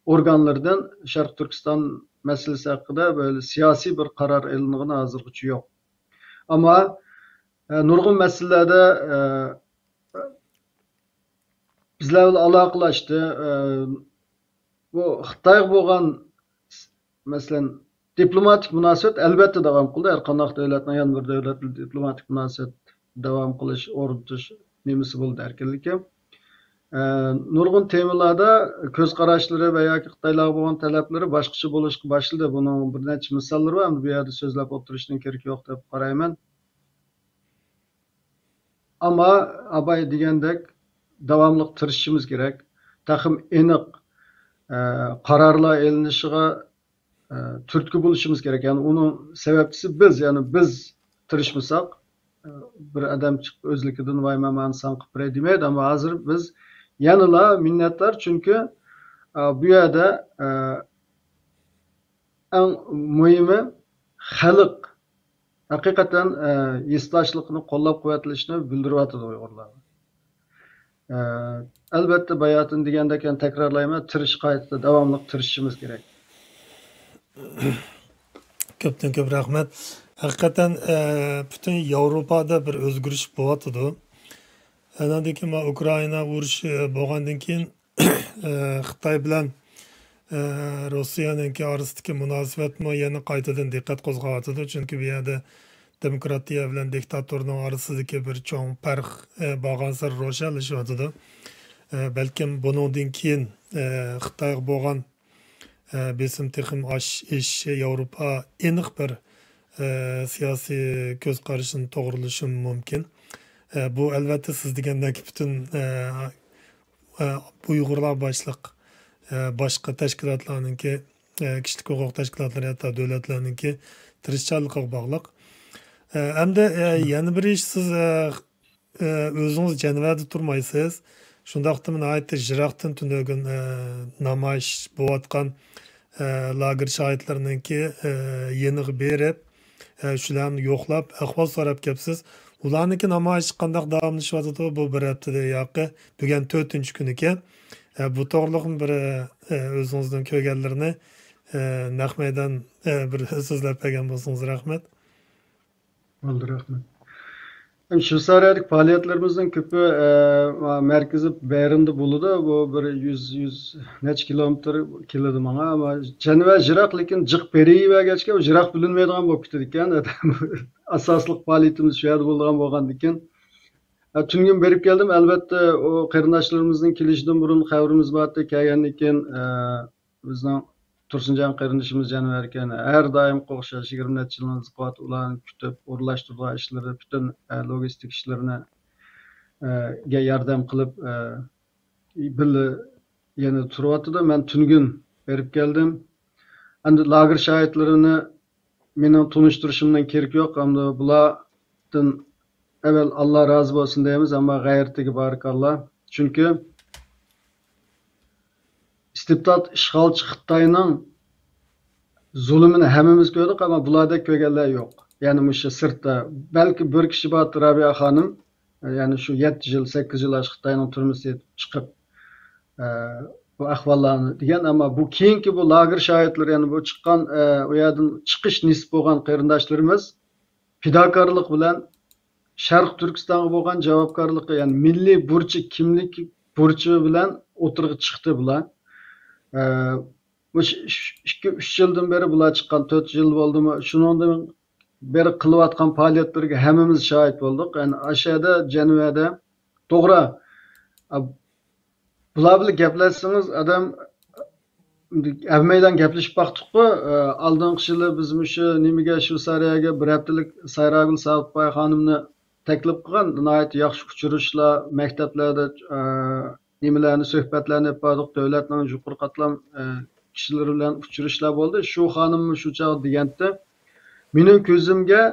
ئورگانلىرىدىن شەرقىي تۈركىستان مەسىلىسى ھەققىدە بىر سىياسىي بىر قارار ئېلىنغىنى ھازىرغىچە يوق. ئەمما، ئە، نۇرغۇن مەسىلىلەردە، ئە، بىزلەر بىلەن ئالاقىلەشتى. ئە، بۇ خىتايغا بولغان، مەسىلەن، دىپلوماتىك مۇناسىۋەت ئەلۋەتتە داۋام قىلدى. ھەر قانداق دۆلەتنىڭ يەنە بىر دۆلەت بىلەن دىپلوماتىك مۇناسىۋەت داۋام قىلىش، ئورنىتىش نېمىسى بولىدۇ ئەركىنلىكى. ئە، نۇرغۇن تېمىلاردا كۆز قاراشلىرى ۋە ياكى خىتايلارغا بولغان تەلەپلىرى باشقىچە بولۇشقا باشلىدى. بۇنىڭ بىر نەچچە مىساللىرى بار، ئەمدى بۇ يەردە سۆزلەپ ئولتۇرۇشنىڭ كېرىكى يوق دەپ قارايمەن. ئەمما ئاباي دېگەندەك داۋاملىق تىرىشىشىمىز كېرەك. تېخىمۇ ئېنىق، ئە، قارارلار ئېلىنىشىغا، ئە، تۈرتكە بولۇشىمىز كېرەك. يەنى ئۇنىڭ سەۋەبچىسى بىز، يەنى بىز تىرىشمىساق، ئە، بىر ئادەم چىقىپ ئۆزلۈكىدىن ۋاي مەن مانا ساڭا قىلىپ بېرەي دېمەيدۇ. ئەمما ھازىر بىز يەنىلا مىننەتدار، چۈنكى، ئە، بۇ يەردە، ئە، ئەڭ مۇھىمى خەلق ھەقىقەتەن، ئە، ھېسداشلىقىنى قوللاپ قۇۋۋەتلەشنى بىلدۈرۈۋاتىدۇ ئۇيغۇرلارغا. ئە، ئەلۋەتتە، باياتىن دېگەندەك، يەنە تەكرارلايمەن، تىرىش، قايتا داۋاملىق تىرىشىشىمىز كېرەك. كۆپتىن كۆپ رەھمەت. ھەقىقەتەن، ئە، پۈتۈن ياۋروپادا بىر ئۆزگىرىش بولۇۋاتىدۇ. ئاناندىن كېيىن مانا ئۇكرائىنا ئۇرۇشى بولغاندىن كېيىن، ئە، خىتاي بىلەن، ئە، روسىيەنىڭكى ئارىسىدىكى مۇناسىۋەتمۇ يەنە قايتىدىن دىققەت قوزغاۋاتىدۇ. چۈنكى بۇ يەردە دېموكراتىيە بىلەن دىكتاتورنىڭ ئارىسىدىكى بىر چوڭ پەرق، ئە، بارغانسېرى روشەنلىشىۋاتىدۇ. ئە، بەلكىم بۇنىڭدىن كېيىن، ئە، خىتايغا بولغان، ئە، بېسىم تېخىمۇ ئاش-، ئېشىشى ياۋروپا ئېنىق بىر، ئە، سىياسىي كۆز قارىشىنى توغرىلىشىمۇ مۇمكىن. ئە، بۇ ئەلۋەتتە سىز دېگەندەك پۈتۈن، ئە، ئە، ئۇيغۇرلار باشلىق، ئە، باشقا تەشكىلاتلارنىڭكى، ئە، كىشىلىك ھوقۇق تەشكىلاتلىرى، ھەتتا دۆلەتلەرنىڭكى تىرىشچانلىقىغا باغلىق. ئە، ئەمدى، ئە، يەنە بىر ئىش، سىز، ئە، ئە، ئۆزىڭىز جەنۋەدە تۇرمايسىز. شۇنداقتىمۇ ناھايىتى يىراقتىن تۈنۈگۈن، ئە، نامايىش بولۇۋاتقان، ئە، لاگېر شاھىتلىرىنىڭكى، ئە، يېنىغا بېرىپ، ئە، شۇلارنى يوقلاپ، ئەھۋال سوراپ كەپسىز. ئۇلارنىڭكى نامايىشى قانداق داۋاملىشىۋاتىدۇ؟ بۇ بىر ھەپتىدە ياقى بۈگۈن تۆتىنچى كۈنىكەن. ئە، بۇ توغرىلىقمۇ بىر، ئە، ئۆزىڭىزنىڭ كۆرگەنلىرىنى، ئە، نەق مەيدان، ئە، بىر سۆزلەپ بەرگەن بولسىڭىز رەھمەت. بولدى، رەھمەت. ئەم، شۋېتسارىيەدىكى پائالىيەتلىرىمىزنىڭ كۆپى، ئە، مەركىزى بېرندا بولىدۇ. بۇ بىر يۈز، يۈز نەچچە كىلومېتىر كېلىدۇ ماڭا. ئەمما جەنۋە يىراق، لېكىن جىق بېرىۋەرگەچكە، ئۇ يىراق بىلىنمەيدىغان بولۇپ كېتىدىكەن. ئاساسلىق پائالىيىتىمىز شۇ يەردە بولىدىغان بولغاندىكىن. ئە، تۈنۈگۈن بېرىپ كەلدىم. ئەلۋەتتە، ئۇ قېرىنداشلىرىمىزنىڭ كېلىشىدىن بۇرۇن خەۋىرىمىز بارتتى. كەلگەندىن كېيىن، ئە، بىزنىڭ تۇرسۇنجان قېرىندىشىمىز جەنۋەركەن ھەر دائىمقى ئوخشاش يىگىرمە نەچچە يىلنىڭ زىققىۋات ئۇلارنى كۈتۈپ، ئورۇنلاشتۇرىدىغان ئىشلىرى، پۈتۈن، ئە، لوگىستىك ئىشلىرىنى، ئە، گە ياردەم قىلىپ، ئە، بىللە يەنە تۇرۇۋاتىدۇ. مەن تۈنۈگۈن بېرىپ كەلدىم. ئەمدى لاگېر شاھىتلىرىنى مېنىڭ تونۇشتۇرۇشۇمنىڭ كېرىكى يوق. ئەمدى بۇلاردىن ئەۋۋەل ئاللا رازى بولسۇن دەيمىز، ئەمما غەيرىتىگە بارىكاللا. چۈنكى ئىستىبدات ئىشغالچى خىتاينىڭ زۇلۇمىنى ھەممىمىز كۆردۇق، ئەمما بۇلاردەك كۆرگەنلەر يوق. يەنى مۇشۇ سىرتتا. بەلكى بىر كىشى بار، رابىيە خانىم. يەنى شۇ يەتتە يىل، سەككىز يىل ئاشۇ خىتاينىڭ تۈرمىسىدىن چىقىپ، ئە، بۇ ئەھۋاللارنى دېگەن. ئەمما بۇ كېيىنكى بۇ لاگېر شاھىتلىرى، يەنى بۇ چىققان، ئە، ئۇ يەردىن چىقىش نېسىپ بولغان قېرىنداشلىرىمىز پىداكارلىق بىلەن شەرقىي تۈركىستانغا بولغان جاۋابكارلىقى، يەنى مىللىي بۇرچى، كىملىك بۇرچى بىلەن ئوتتۇرىغا چىقتى بۇلار. ئە، مۇشۇ ئىككى، ئۈچ يىلدىن بېرى بۇلار چىققان، تۆت يىل بولدىمۇ، شۇنىڭدىن بېرى قىلىۋاتقان پائالىيەتلىرىگە ھەممىمىز شاھىت بولدۇق. يەنى ئاشۇ يەردە، جەنۋەدە، توغرا، ئە، بۇلار بىلەن گەپلەشسىڭىز، ئادەم ھەممەيلەن گەپلىشىپ باقتۇققۇ. ئە، ئالدىنقى يىلى بىز مۇشۇ نېمىگە، شۋېتسارىيەگە بىر ھەپتىلىك سايراگۈل سابىتباي خانىمنى تەكلىپ قىلغان. ناھايىتى ياخشى ئۇچرىشىشلار، مەكتەپلەردە، ئە، نېمىلەرنى، سۆھبەتلەرنى ئېلىپ باردۇق. دۆلەتنىڭ يۇقىرى قاتلام، ئە، كىشىلىرى بىلەن ئۇچرىشىشلار بولدى. شۇ خانىممۇ شۇ چاغدا دېگەنتى، مېنىڭ كۆزۈمگە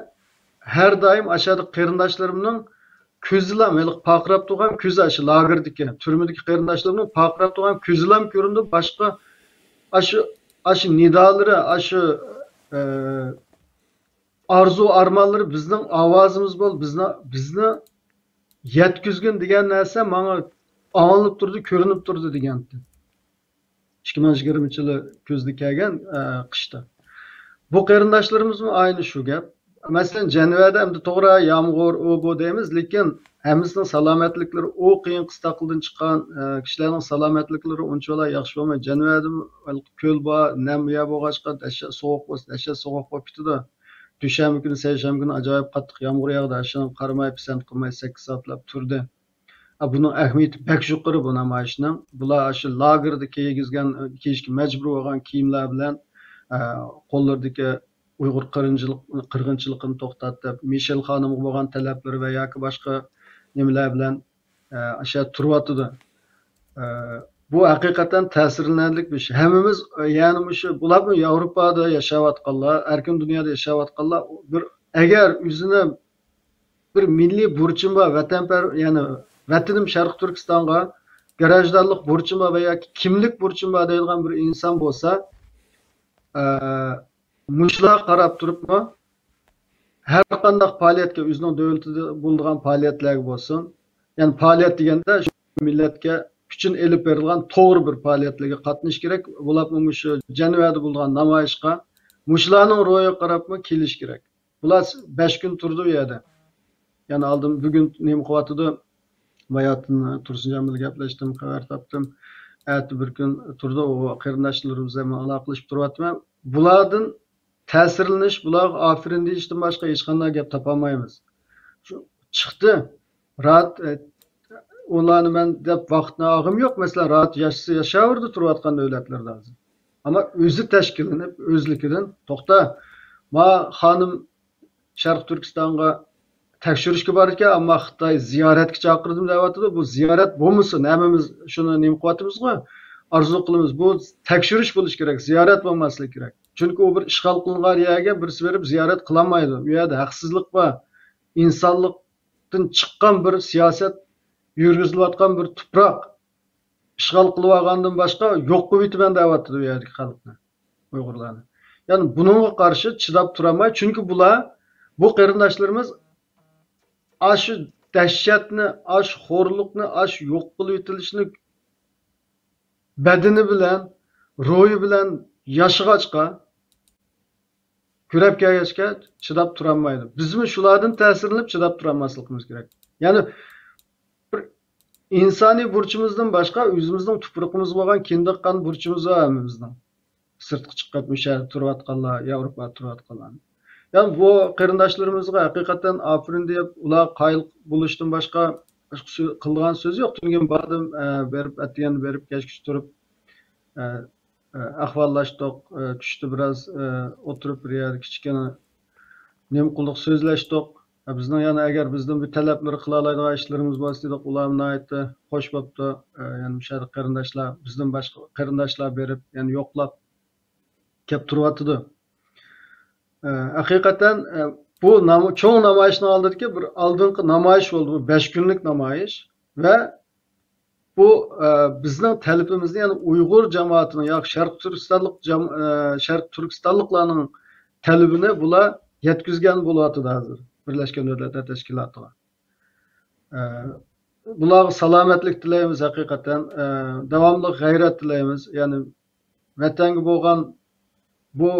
ھەر دائىم ئاشۇ يەردىكى قېرىنداشلىرىمنىڭ كۆزىلا، ھېلىقى پارقىراپ تۇرغان كۆزى، ئاشۇ لاگېردىكى، تۈرمىدىكى قېرىنداشلىرىمنىڭ پارقىراپ تۇرغان كۆزىلا كۆرۈندى. باشقا ئاشۇ، ئاشۇ نىدالىرى، ئاشۇ، ئە، ئارزۇ ئارمانلىرى بىزنىڭ ئاۋازىمىز بول، بىزنى، بىزنى يەتكۈزگىن دېگەن نەرسە ماڭا ئاڭلىنىپ تۇردى، كۆرۈنۈپ تۇردى دېگەنتى. ئىككى مىڭ يىگىرمىنچى يىلى كۈزدە كەلگەن، ئە، قىشتا. بۇ قېرىنداشلىرىمىزمۇ ئاينى شۇ گەپ. مەسىلەن، جەنۋەدە ئەمدى توغرا يامغۇر، ئۇ، بۇ دەيمىز، لېكىن ھەممىسىنىڭ سالامەتلىكلىرى، ئۇ قىيىن قىستاقلىدىن چىققان، ئە، كىشىلەرنىڭ سالامەتلىكلىرى ئۇنچىۋالا ياخشى بولمايدۇ. جەنۋەدىمۇ كۆل بار، نەم يەر بولغاچقا، دەھشەت سوغۇق بولسا، دەھشەت سوغۇق بولۇپ كېتىدۇ. دۈشەنبە كۈنى، سەيشەنبە كۈنى ئاجايىپ قاتتىق يامغۇر ياغدى. ئاشۇنىڭغا قارىماي، پىسەنت قىلماي، سەككىز سائەتلاپ تۇردى. ئە، بۇنىڭ ئەھمىيىتى بەك يۇقىرى بۇ نامايىشنىڭ. بۇلار ئاشۇ لاگېردا كىيگۈزگەن، كىيىشكە مەجبۇر بولغان كىيىملەر بىلەن، ئە، قوللىرىدىكى ئۇيغۇر قىرغىنچىلىق-، قىرغىنچىلىقىنى توختات دەپ، مىشېل خانىمغا بولغان تەلەپلىرى ۋە ياكى باشقا نېمىلەر بىلەن، ئە، ئاشۇ يەردە تۇرۇۋاتىدۇ. ئە، بۇ ھەقىقەتەن تەسىرلىنەرلىك بىر ئىش. ھەممىمىز، ئە، يەنى مۇشۇ، بۇلارمۇ ياۋروپادا ياشاۋاتقانلار، ئەركىن دۇنيادا ياشاۋاتقانلار، بىر، ئەگەر ئۆزىنى بىر مىللىي بۇرچۇم بار، ۋەتەنپەر-، يەنى ۋەتىنىم شەرقىي تۈركىستانغا گراژدانلىق بۇرچۇم بار ۋە ياكى كىملىك بۇرچۇم بار دەيدىغان بىر ئىنسان بولسا، ئە، مۇشۇلارغا قاراپ تۇرۇپمۇ ھەر قانداق پائالىيەتكە، ئۆزىنىڭ دۆلىتىدە بولىدىغان پائالىيەتلەرگە بولسۇن، يەنى پائالىيەت دېگەندە شۇ مىللەتكە ئۈچۈن ئېلىپ بېرىلغان توغرا بىر پائالىيەتلەرگە قاتنىشىش كېرەك. بولۇپمۇ مۇشۇ جەنۋەدە بولىدىغان نامايىشقا مۇشۇلارنىڭ روھىغا قاراپمۇ كېلىش كېرەك. بۇلار بەش كۈن تۇرىدۇ ئۇ يەردە. يەنى ئالدىن بۈگۈن نېمە قىلىۋاتىدۇ؟ باياتىن تۇرسۇنجان بىلەن گەپلەشتىم، خەۋەر تاپتىم. ئەتە بىر كۈن تۇرىدۇ، ئۇ قېرىنداشلىرىمىز بىلەن ئالاقىلىشىپ تۇرۇۋاتىمەن. بۇلاردىن تەسىرلىنىش، بۇلارغا ئاپىرىن دېيىشتىن باشقا ھېچقانداق گەپ تاپالمايمىز. شۇ چىقتى. راھەت، ئە، ئۇلارنى مەن دەپ ۋاقىتنى ئالغۇم يوق. مەسىلەن، راھەت ياشىسا ياشاۋېرىدۇ تۇرۇۋاتقان دۆلەتلىرىدە ھازىر. ئەمما ئۆزى تەشكىللىنىپ، ئۆزلۈكىدىن، توختا، ما خانىم شەرقىي تۈركىستانغا تەكشۈرۈشكە بارىدىكەن، ئەمما خىتاي زىيارەتكە چاقىردىم دەۋاتىدۇ. بۇ زىيارەت بولمىسۇن، ھەممىمىز شۇنى نېمە قىلىۋاتىمىزغۇ، ئارزۇ قىلىمىز. بۇ تەكشۈرۈش بولۇشى كېرەك، زىيارەت بولماسلىقى كېرەك. چۈنكى ئۇ بىر ئىشغال قىلىنغان يەرگە بىرسى بېرىپ زىيارەت قىلالمايدۇ. ئۇ يەردە ھەقسىزلىق بار، ئىنسانلىق چىققان بىر سىياسەت، يۈرگۈزۈلۈۋاتقان بىر تۇپراق ئىشغال قىلىۋالغاندىن باشقا يوق قىلىۋېتىمەن دەۋاتىدۇ ئۇ يەردىكى خەلقنى، ئۇيغۇرلارنى. يەنى بۇنىڭغا قارشى چىداپ تۇرالماي، چۈنكى بۇلار، بۇ قېرىنداشلىرىمىز ئاشۇ دەھشەتنى، ئاشۇ خورلۇقنى، ئاشۇ يوق قىلىۋېتىلىشنى بەدىنى بىلەن، روھى بىلەن ياشىغاچقا، كۆرۈپ كەلگەچكە چىداپ تۇرالمايدۇ. بىزمۇ شۇلاردىن تەسىرلىنىپ چىداپ تۇرالماسلىقىمىز كېرەك. يەنى بىر ئىنسانىي بۇرچىمىزدىن باشقا ئۆزىمىزنىڭ تۇپرىقىمىزغا بولغان كىندىك قان بۇرچىمىز بار ھەممىمىزنىڭ. سىرتقا چىقىپ، مۇشۇ يەردە تۇرۇۋاتقانلار، ياۋروپادا تۇرۇۋاتقانلار. يا بۇ قېرىنداشلىرىمىزغا ھەقىقەتەن ئاپىرىن دەپ، ئۇلارغا قايىل بولۇشتىن باشقا، باشقا سۆ-، قىلىدىغان سۆز يوق. تۈنۈگۈن باردىم، ئە، بېرىپ، ئەتىگەندە بېرىپ، كەچكىچە تۇرۇپ، ئە، ئە، ئەھۋاللاشتۇق. ئە، چۈشتە بىراز، ئە، ئولتۇرۇپ، بىر يەردە كىچىككىنە نېمە قىلدۇق، سۆزلەشتۇق. ئە، بىزنىڭ يەنە ئەگەر بىزدىن بىر تەلەپلىرى قىلالايدىغان ئىشلىرىمىز بولسا دېدۇق، ئۇلار ناھايىتى خوش بوپتۇ. ئە، يەنە مۇشۇ يەردە قېرىنداشلار، بىزدىن باشقا قېرىنداشلار بېرىپ، يەنە يوقلاپ كەپ تۇرۇۋاتىدۇ. ئە، ھەقىقەتەن، ئە، بۇ نام-، چوڭ نامايىشنىڭ ئالدىدىكى بىر ئالدىنقى نامايىش بولدى. بۇ بەش كۈنلۈك نامايىش ۋە بۇ، ئە، بىزنىڭ تەلىپىمىزنى، يەنى ئۇيغۇر جامائىتىنىڭ ياكى شەرقىي تۈركىستانلىق جام-، ئە، شەرقىي تۈركىستانلىقلارنىڭ تەلىپىنى بۇلار يەتكۈزگەن بولۇۋاتىدۇ ھازىر بىرلەشكەن دۆلەتلەر تەشكىلاتىغا. ئە، بۇلارغا سالامەتلىك تىلەيمىز ھەقىقەتەن. ئە، داۋاملىق غەيرەت تىلەيمىز. يەنى ۋەتەنگە بولغان بۇ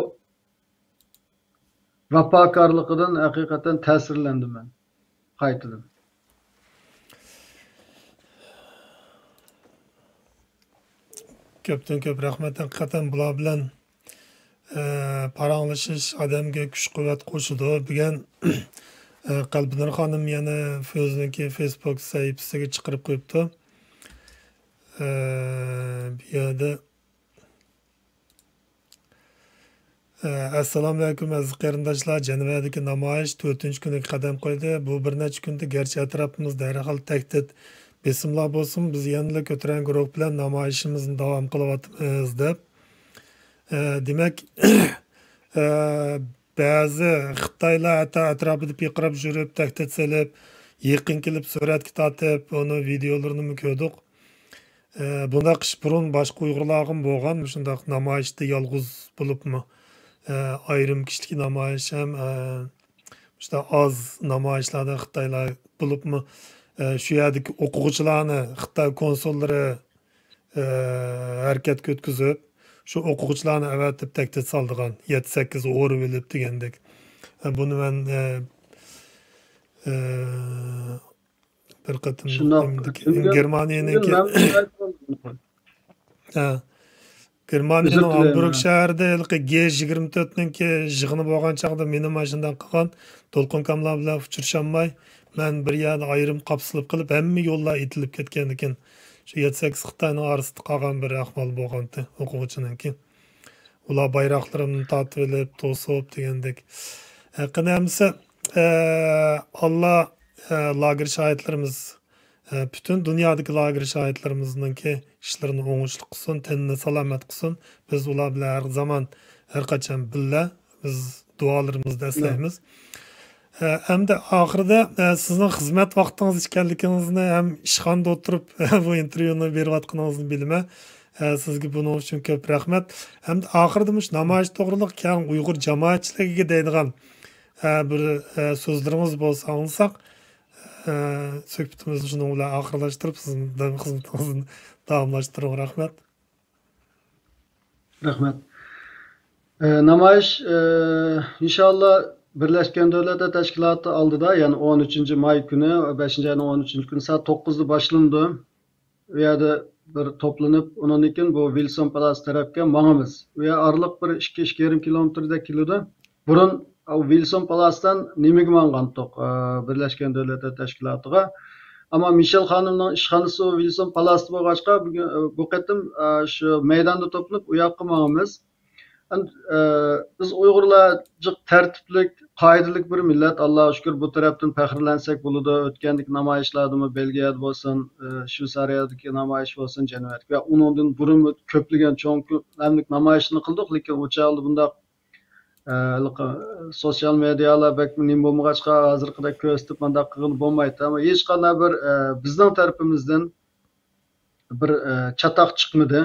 ۋاپاكارلىقىدىن ھەقىقەتەن تەسىرلەندىم مەن قايتىدىن. كۆپتىن كۆپ رەھمەت. ھەقىقەتەن بۇلار بىلەن، ئە، پاراڭلىشىش ئادەمگە كۈچ قۇۋۋەت قوشىدۇ. بۈگۈن، ئە، قەلبىنۇر خانىم يەنە ئۆزىنىڭكى فېيسبۇك سەھىپىسىگە چىقىرىپ قويۇپتۇ. ئە، بۇ يەردە، ئە، ئەسسالامۇئەلەيكۇم ئەزىز قېرىنداشلار، جەنۋەدىكى نامايىش تۆتىنچى كۈنىگە قەدەم قويدى. بۇ بىر نەچچە كۈندە گەرچە ئەتراپىمىزدا ھەر خىل تەھدىت، بېسىملار بولسىمۇ، بىز يەنىلا كۆتۈرەڭگۈ روھ بىلەن نامايىشىمىزنى داۋام قىلىۋاتىمىز، دەپ. ئە، دېمەك، ئە، بەزى خىتايلار ھەتتا ئەتراپىدا پىرقىراپ يۈرۈپ، تەھدىت سېلىپ، يېقىن كېلىپ سۈرەتكە تارتىپ، ئۇنىڭ ۋىدىيولىرىنىمۇ كۆردۇق. ئە، بۇنداق ئىش بۇرۇن باشقا ئۇيغۇرلارغىمۇ بولغان، مۇشۇنداق نامايىشتا يالغۇز بولۇپمۇ، ئە، ئايرىم كىشىلىك نامايىش ھەم، ئە، مۇشۇنداق ئاز نامايىشلاردا خىتايلار بولۇپمۇ، ئە، شۇ يەردىكى ئوقۇغۇچىلارنى خىتاي كونسۇللىرى، ئە، ھەرىكەتكە ئۆتكۈزۈپ، شۇ ئوقۇغۇچىلارنى ئەۋەتىپ تەھدىت سالىدىغان، يەتتە سەككىز ئورۇۋېلىپ دېگەندەك. ئە، بۇنى مەن، ئە، ئە، بىر قېتىم شۇنداق. نېمىدىكى، تۈنۈگۈن، گېرمانىيەنىڭكى، تۈنۈگۈن مەن ھە. گېرمانىيەنىڭ ئۈزۈپ تۇرۇيمەن. ھامبۇرگ شەھىرىدە ھېلىقى گې يىگىرمە تۆتنىڭكى يىغىنى بولغان چاغدا مېنىمۇ ئاشۇنداق قىلغان، دولقۇنكاملار بىلەن ئۇچرىشالماي، مەن بىر يەردە ئايرىم قاپسىلىپ قېلىپ، ھەممە يوللار ئېتىلىپ كەتكەندىكىن، شۇ يەتتە سەككىز خىتاينىڭ ئارىسىدا قالغان بىر ئەھۋال بولغانتى ئوقۇغۇچىنىڭكى. ئۇلار بايراقلىرىمنى تارتىۋېلىپ، توسۇپ دېگەندەك. ھەققىنى ھەممىسى، ئە، ئاللا، ئە، لاگېر شاھىتلىرىمىز، ئە، پۈتۈن دۇنيادىكى لاگېر شاھىتلىرىمىزنىڭكى ئىشلىرىنى ئوڭۇشلۇق قىلسۇن، تېنىنى سالامەت قىلسۇن. بىز ئۇلار بىلەن ھەر زامان، ھەر قاچان بىللە، بىز دۇئالىرىمىزدا ئەسلەيمىز. ئە، ئەمدى ئاخىرىدا، ئە، سىزنىڭ خىزمەت ۋاقتىڭىز ئىكەنلىكىڭىزنى ھەم ئىشخانىدا ئولتۇرۇپ بۇ ئىنتېرۋيۇنى بېرىۋاتقىنىڭىزنى بىلىمەن. ئە، سىزگە بۇنىڭ ئۈچۈن كۆپ رەھمەت. ھەمدە ئاخىرىدا مۇشۇ نامايىش توغرىلىق كەڭ ئۇيغۇر جامائەتچىلىكىگە دەيدىغان، ئە، بىر، ئە، سۆزلىرىڭىز بولسا ئاڭلىساق، ئە، سۆھبىتىمىزنى شۇنىڭ بىلەن ئاخىرلاشتۇرۇپ، سىزنىڭ خىزمىتىڭىزنى داۋاملاشتۇرۇڭ. رەھمەت. رەھمەت. ئە، نامايىش، ئە، ئىنشاللا بىرلەشكەن دۆلەتلەر تەشكىلاتى ئالدىدا، يەنى ئون ئۈچىنچى ماي كۈنى، بەشىنچى ئاينىڭ ئون ئۈچىنچى كۈنى سائەت توققۇزدا باشلىنىدۇ. ئۇ يەردە بىر توپلىنىپ، ئۇنىڭدىن كېيىن بۇ ۋىلسون پالاس تەرەپكە ماڭىمىز. ئۇ يەر ئارىلىق بىر ئىككى، ئىككى يېرىم كىلومېتىردەك كېلىدۇ. بۇرۇن ئۇ ۋىلسون پالاسىدىن نېمىگە ماڭغانتۇق؟ ئە، بىرلەشكەن دۆلەتلەر تەشكىلاتىغا. ئەمما مىشېل خانىمنىڭ ئىشخانىسى ۋىلسون پالاستا بولغاچقا، بۈگۈن، ئە، بۇ قېتىم، ئە، شۇ مەيداندا توپلىنىپ، ئۇ ياققا ماڭىمىز. ئەم، ئە، بىز ئۇيغۇرلار جىق تەرتىپلىك، قائىدىلىك بىر مىللەت. ئاللاغا شۈكۈر، بۇ تەرەپتىن پەخىرلەنسەك بولىدۇ. ئۆتكەندىكى نامايىشلاردىمۇ، بېلگىيەدە بولسۇن، ئە، شۋېتسارىيەدىكى نامايىش بولسۇن، جەنۋەدىكى ۋە ئۇنىڭدىن بۇرۇنمۇ كۆپلىگەن چوڭ كۆلەملىك نامايىشنى قىلدۇق، لېكىن ئۇ چاغدا بۇنداق ئە، ھېلىقى سوتسىيال مېدىيالار بەك نېمە بولمىغاچقا، ھازىرقىدەك كۆرسىتىپ مۇنداق قىلغىلى بولمايتتى. ئەمما ھېچقانداق بىر، ئە، بىزنىڭ تەرىپىمىزدىن بىر، ئە، چاتاق چىقمىدى.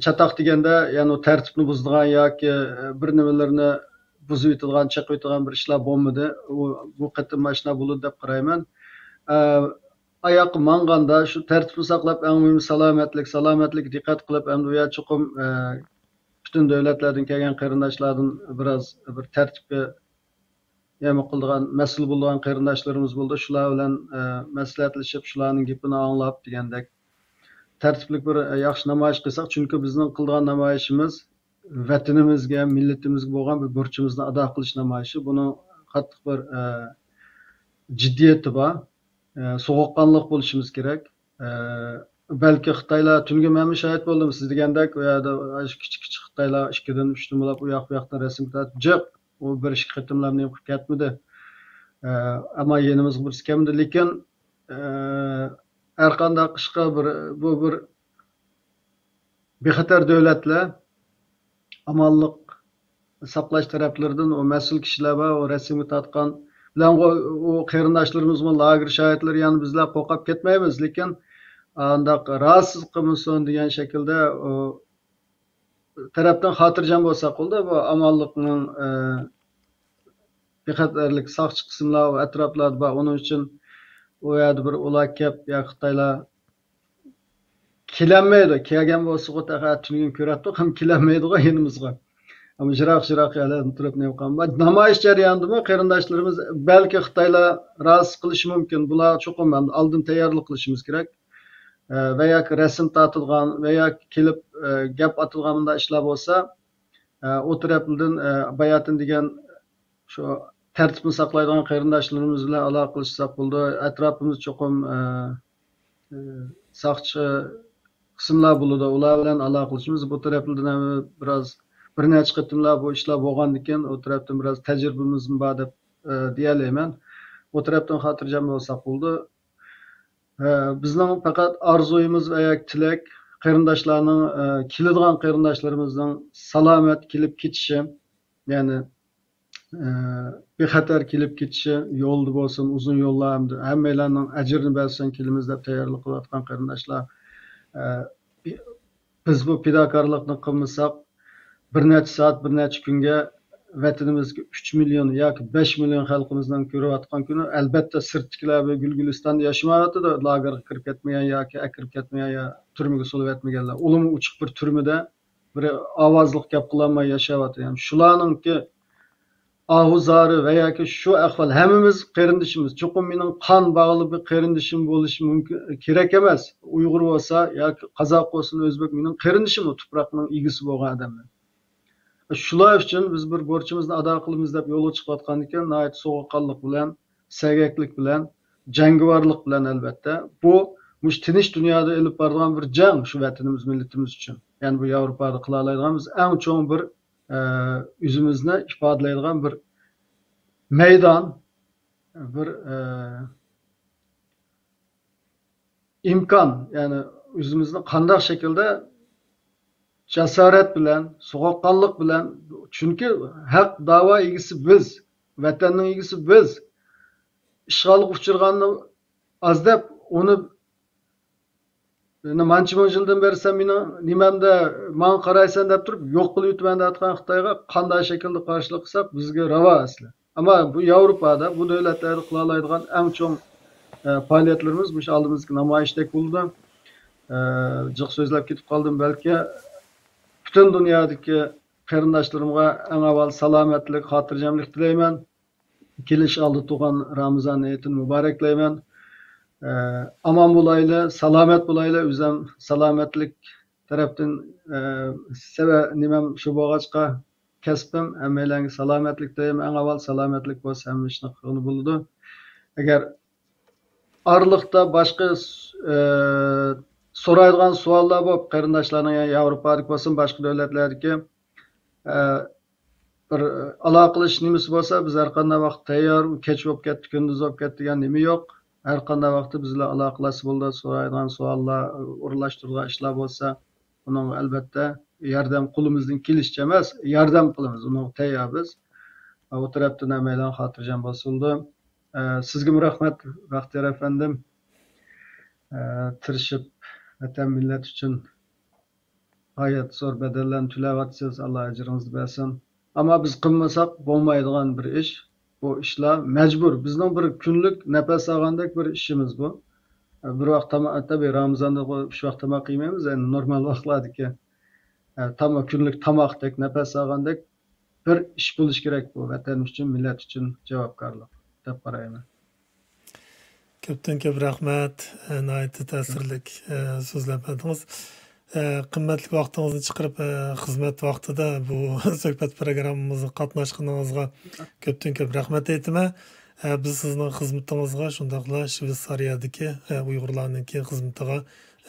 چاتاق دېگەندە، يەنى ئۇ تەرتىپنى بۇزىدىغان ياكى، ئە، بىر نېمىلىرىنى بۇزۇۋېتىدىغان، چېقىۋېتىدىغان بىر ئىشلار بولمىدى. ئۇ، بۇ قېتىم ماشۇنداق بولىدۇ دەپ قارايمەن. ئە، ئاياققا ماڭغاندا شۇ تەرتىپنى ساقلاپ، ئەڭ مۇھىمى سالامەتلىك، سالامەتلىككە دىققەت قىلىپ، ئەمدى ئۇ يەر چوقۇم، ئە، پۈتۈن دۆلەتلەردىن كەلگەن قېرىنداشلاردىن بىراز بىر تەرتىپكە يەنە قىلىدىغان، مەسئۇل بولىدىغان قېرىنداشلىرىمىز بولدى. شۇلار بىلەن، ئە، مەسلىھەتلىشىپ، شۇلارنىڭ گېپىنى ئاڭلاپ دېگەندەك تەرتىپلىك بىر، ئە، ياخشى نامايىش قىلساق، چۈنكى بىزنىڭ قىلىدىغان نامايىشىمىز ۋەتىنىمىزگە، مىللىتىمىزگە بولغان بىر بۇرچىمىزنى ئادا قىلىش نامايىشى. بۇنىڭ قاتتىق بىر، ئە، جىددىيىتى بار. ئە، سوغۇققانلىق بولۇشىمىز كېرەك. ئە، بەلكى خىتايلار، تۈنۈگۈن مەنمۇ شاھىت بولدۇم، سىز دېگەندەك، ئۇ يەردە ئاشۇ كىچىك كىچىك خىتايلار ئىككىدىن، ئۈچتىن بولاپ ئۇ ياق بۇ ياقتىن رەسىمگە تارتىپ جىق، ئۇ بىر ئىككى قېتىملا نېمە قىلىپ كەتمىدى. ئە، ئەمما يېنىمىزغا بىرسى كەلمىدى. لېكىن، ئە، ھەر قانداق ئىشقا بىر، بۇ بىر بىخەتەر دۆلەتلەر ئامانلىق ساقلاش تەرەپلىرىدىن ئۇ مەسئۇل كىشىلەر بار، ئۇ رەسىمگە تارتقان بىلەن ئۇ، ئۇ قېرىنداشلىرىمىزمۇ لاگېر شاھىتلىرى، يەنى بىزلەر قورقۇپ كەتمەيمىز، لېكىن ئانداق راھەتسىز قىلمىسۇن دېگەن شەكىلدە ئۇ تەرەپتىن خاتىرجەم بولساق بولدى. بۇ ئامانلىقنىڭ، ئە، بىخەتەرلىك ساقچى قىسىملار ئۇ ئەتراپلاردا بار، ئۇنىڭ ئۈچۈن ئۇ يەردە بىر ئۇلار كەپ يا خىتايلار كېلەلمەيدۇ. كەلگەن بولسىغۇ تېخى تۈنۈگۈن كۆرەتتۇق، ئەمما كېلەلمەيدىغۇ يېنىمىزغا. ئەمما يىراق-يىراق يەرلەردىن تۇرۇپ نېمە قىلغان. نامايىش جەريانىدىمۇ قېرىنداشلىرىمىز بەلكى خىتايلار رازى قىلىشى مۇمكىن. بۇلار چوقۇم ئالدىن تەييارلىق قىلىشىمىز كېرەك. ئە، ۋە ياكى رەسىم تارتىدىغان ۋە ياكى كېلىپ، ئە، گەپ ئاتىدىغان مۇنداق ئىشلار بولسا، ئە، ئۇ تەرەپلىرىدىن، ئە، باياتىن دېگەن شۇ تەرتىپنى ساقلايدىغان قېرىنداشلىرىمىز بىلەن ئالاقىلىشساق بولىدۇ. ئەتراپىمىز چوقۇم، ئە، ئە، ساقچى قىسىملار بولىدۇ. ئۇلار بىلەن ئالاقىلىشىمىز. بۇ تەرەپلىرىدىن ھەم بىراز بىر نەچچە قېتىملا بۇ ئىشلار بولغاندىكىن، ئۇ تەرەپتىن بىراز تەجرىبىمىزمۇ بار دەپ، ئە، دېيەلەيمەن. ئۇ تەرەپتىن خاتىرجەم بولساق بولىدۇ. ئە، بىزنىڭ پەقەت ئارزۇيىمىز ۋە ياكى تىلەك، قېرىنداشلارنىڭ، ئە، كېلىدىغان قېرىنداشلىرىمىزنىڭ سالامەت كېلىپ كېتىشى، يەنى، ئە، بىخەتەر كېلىپ كېتىشى، يولدا بولسۇن، ئۇزۇن يوللار، ھەمدە ھەممەيلەننىڭ ئەجرىنى بەرسۇن، كېلىمىز دەپ تەييارلىق قىلىۋاتقان قېرىنداشلار، ئە، بىز بۇ پىداكارلىقنى قىلمىساق، بىر نەچچە سائەت، بىر نەچچە كۈنگە ۋەتىنىمىزدىكى ئۈچ مىليون ياكى بەش مىليون خەلقىمىزنىڭ كۆرۈۋاتقان كۈنى، ئەلبەتتە، سىرتتىكىلەر بۇ گۈل-گۈلىستاندا ياشىمايۋاتىدۇ، لاگېرغا كىرىپ كەتمىگەن ياكى ئەكىرىپ كەتمىگەن يا تۈرمىگە سولىۋەتمىگەنلەر. ئۇلارمۇ ئوچۇق بىر تۈرمىدە بىر ئاۋازلىق گەپ قىلالماي ياشاۋاتىدۇ. يەنى شۇلارنىڭكى ئاھۇ زارى ۋە ياكى شۇ ئەھۋال، ھەممىمىز قېرىندىشىمىز. چوقۇم مېنىڭ قان باغلىق بىر قېرىندىشىم بولۇشى مۇمكىن، كېرەك ئەمەس. ئۇيغۇر بولسا ياكى قازاق بولسۇن، ئۆزبېك مېنىڭ قېرىندىشىم، ئۇ تۇپراقنىڭ ئىگىسى بولغان ئادەملەر. شۇلار ئۈچۈن بىز بىر بۇرچىمىزنى ئادا قىلىمىز دەپ يولغا چىقىۋاتقاندىكىن، ناھايىتى سوغۇققانلىق بىلەن، سەگەكلىك بىلەن، جەڭگىۋارلىق بىلەن، ئەلۋەتتە. بۇ مۇشۇ تىنچ دۇنيادا ئېلىپ بارىدىغان بىر جەڭ شۇ ۋەتىنىمىز، مىللىتىمىز ئۈچۈن. يەنى بۇ ياۋروپادا قىلالايدىغان بىز ئەڭ چوڭ بىر، ئە، ئۆزىمىزنى ئىپادىلەيدىغان بىر مەيدان، بىر، ئە، ئىمكان، يەنى ئۆزىمىزنى قانداق شەكىلدە جاسارەت بىلەن، سوغۇققانلىق بىلەن، چۈنكى ھەق داۋا ئىگىسى بىز، ۋەتەننىڭ ئىگىسى بىز. ئىشغالغا ئۇچرىغاننى ئاز دەپ، ئۇنى، يەنى مانچە مىڭ يىلدىن بېرى سەن مېنىڭ نېمەمدە ماڭا قارايسەن دەپ تۇرۇپ، يوق قىلىۋېتىمەن دەۋاتقان خىتايغا قانداق شەكىلدە قارشىلىق قىلساق، بىزگە راۋا ئەسلى. ئەمما بۇ ياۋروپادا، بۇ دۆلەتلەردە قىلالايدىغان ئەڭ چوڭ، ئە، پائالىيەتلىرىمىز مۇشۇ ئالدىمىزدىكى نامايىشتەك بولىدۇ. ئە، جىق سۆزلەپ كېتىپ قالدىم بەلكى. پۈتۈن دۇنيادىكى قېرىنداشلىرىمغا ئەڭ ئاۋۋال سالامەتلىك، خاتىرجەملىك تىلەيمەن. كېلىش ئالدى تۇرغان رامىزان ھېيتىنى مۇبارەكلەيمەن. ئە، ئامان بولايلى، سالامەت بولايلى. ئۆزۈم سالامەتلىك تەرەپتىن، ئە، سەۋە-، نېمەم شۇ بولغاچقا، كەسپىم، ھەممەيلەنگە سالامەتلىك تىلەيمەن. ئەڭ ئاۋۋال سالامەتلىك بولسا، ھەممە ئىشنى قىلغىلى بولىدۇ. ئەگەر ئارىلىقتا باشقا، ئە، سورايدىغان سوئاللار بولۇپ، قېرىنداشلارنىڭ يا ياۋروپادىكى بولسۇن، باشقا دۆلەتلەردىكى، ئە، بىر ئالاقىلىشىش نېمىسى بولسا، بىز ھەر قانداق ۋاقىت تەييار. كەچ بولۇپ كەتتى، كۈندۈز بولۇپ كەتتى دېگەن نېمە يوق. ھەر قانداق ۋاقىتتا بىز بىلەن ئالاقىلەشسە بولىدۇ. سورايدىغان سوئاللار، ئورۇنلاشتۇرىدىغان ئىشلار بولسا، ئۇنىڭغا ئەلۋەتتە ياردەم قولىمىزدىن كېلىشىچە ئەمەس، ياردەم قىلىمىز، ئۇنىڭغا تەيياربىز. ئۇ تەرەپتىن ھەممەيلەن خاتىرجەم بولسۇلدى. ئە، سىزگىمۇ رەھمەت، بەختىيار ئەپەندىم. ئە، تىرىشىپ، ۋەتەن، مىللەت ئۈچۈن غايەت زور بەدەللەرنى تۆلەۋاتىسىز، ئاللا ئەجرىڭىزنى بەرسۇن. ئەمما بىز قىلمىساق بولمايدىغان بىر ئىش. بۇ ئىشلار مەجبۇر. بىزنىڭ بىر كۈنلۈك نەپەس ئالغاندەك بىر ئىشىمىز بۇ. بىر ۋاق تاماق، تەبىئىي، رامىزاندا ئۈچ ۋاق تاماق يېمەيمىز، ئەمدى نورمال ۋاقىتلاردىكى. ئە، تاماق، كۈنلۈك تاماقتەك، نەپەس ئالغاندەك بىر ئىش بولۇشى كېرەك بۇ. ۋەتەن ئۈچۈن، مىللەت ئۈچۈن جاۋابكارلىق دەپ قارايمەن. كۆپتىن كۆپ رەھمەت. ئە، ناھايىتى تەسىرلىك، ئە، سۆزلەپ بەردىڭىز. ئە، قىممەتلىك ۋاقتىڭىزنى چىقىرىپ، ئە، خىزمەت ۋاقتىدا بۇ سۆھبەت پروگراممىمىزغا قاتناشقىنىڭىزغا كۆپتىن كۆپ رەھمەت ئېيتىمەن. ئە، بىز سىزنىڭ خىزمىتىڭىزغا، شۇنداقلا شۋېتسارىيەدىكى، ئە، ئۇيغۇرلارنىڭكى خىزمىتىغا،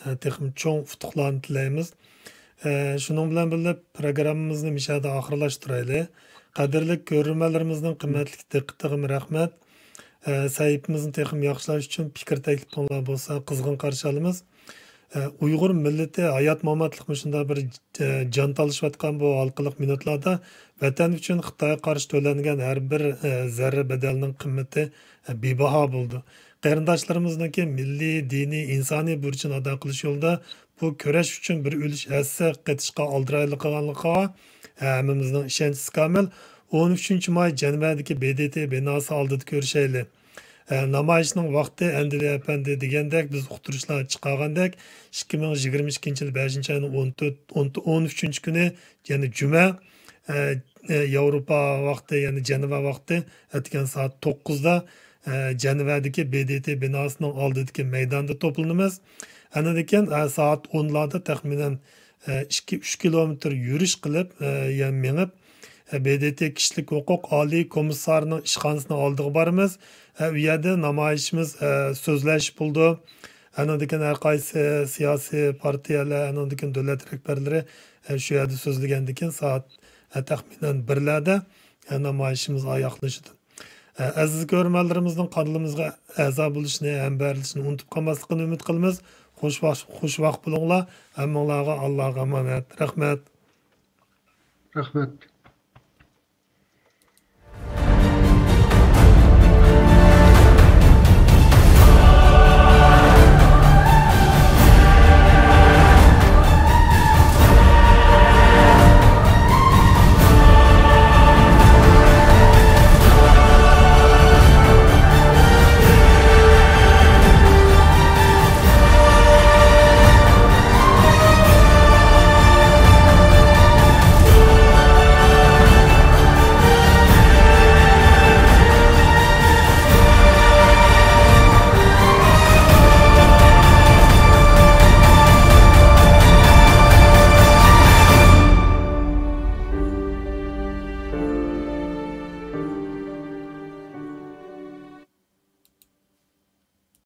ئە، تېخىمۇ چوڭ ئۇتۇقلارنى تىلەيمىز. ئە، شۇنىڭ بىلەن بىللە، پروگراممىمىزنى مۇشۇ يەردە ئاخىرلاشتۇرايلى. قەدىرلىك كۆرۈرمەنلىرىمىزنىڭ قىممەتلىك دىققىتىغىمۇ رەھمەت. ئە، سەھىپىمىزنى تېخىمۇ ياخشىلاش ئۈچۈن پىكىر تەكلىپىڭلار بولسا قىزغىن قارشى ئالىمىز. ئە، ئۇيغۇر مىللىتى ھايات-ماماتلىق مۇشۇنداق بىر، ئە، جان تالىشىۋاتقان بۇ ھالقىلىق مىنۇتلاردا ۋەتەن ئۈچۈن خىتايغا قارشى تۆلەنگەن ھەر بىر، ئە، زەررە بەدەلنىڭ قىممىتى، ئە، بىباھا بولىدۇ. قېرىنداشلىرىمىزنىڭكى مىللىي، دىنىي، ئىنسانىي بۇرچىنى ئادا قىلىش يولىدا بۇ كۈرەش ئۈچۈن بىر ئۈلۈش ھەسسە قېتىشقا ئالدىرايلىق قىلغانلىقىغا ھەممىمىزنىڭ ئىشەنچىسى كامىل. ئون ئۈچىنچى ماي جەنۋەدىكى ب د ت بىناسى ئالدىدا كۆرۈشەيلى. ئە، نامايىشنىڭ ۋاقتى، ئەندىلى ئەپەندى دېگەندەك، بىز ئۇقتۇرۇشلار چىقارغاندەك، ئىككى مىڭ يىگىرمە ئىككىنچى يىل بەشىنچى ئاينىڭ ئون تۆت، ئون، ئون ئۈچىنچى كۈنى، يەنى جۈمە، ئە، ئە، ياۋروپا ۋاقتى، يەنى جەنۋە ۋاقتى، ئەتىگەن سائەت توققۇزدا، ئە، جەنۋەدىكى ب د ت بىناسىنىڭ ئالدىدىكى مەيداندا توپلىنىمىز. ئاندىن كېيىن، ئە، سائەت ئونلاردا تەخمىنەن، ئە، ئىككى، ئۈچ كىلومېتىر يۈرۈش قىلىپ، ئە، يا مېڭىپ، ئە، ب د ت كىشىلىك ھوقۇق ئالىي كومىسسارىنىڭ ئىشخانىسىنىڭ ئالدىغا بارىمىز. ئە، ئۇ يەردە نامايىشىمىز، ئە، سۆزلەش بولىدۇ. ئاندىن كېيىن ھەر قايسى سىياسىي پارتىيەلەر، ئاندىن كېيىن دۆلەت رەھبەرلىرى، ئە، شۇ يەردە سۆزلىگەندىن كېيىن سائەت، ئە، تەخمىنەن بىرلەردە، ئە، نامايىشىمىز ئاياغلىشىدۇ. ئە، ئەزىز كۆرۈرمەنلىرىمىزنىڭ قانىلىمىزغا ئەزا بولۇشنى، ھەمبەھىرلىشىنى ئۇنتۇپ قالماسلىقىنى ئۈمىد قىلىمىز. خوش ۋاق-، خوش ۋاق بولۇڭلار. ھەممىڭلارغا ئاللاغا ئامانەت. رەھمەت. رەھمەت.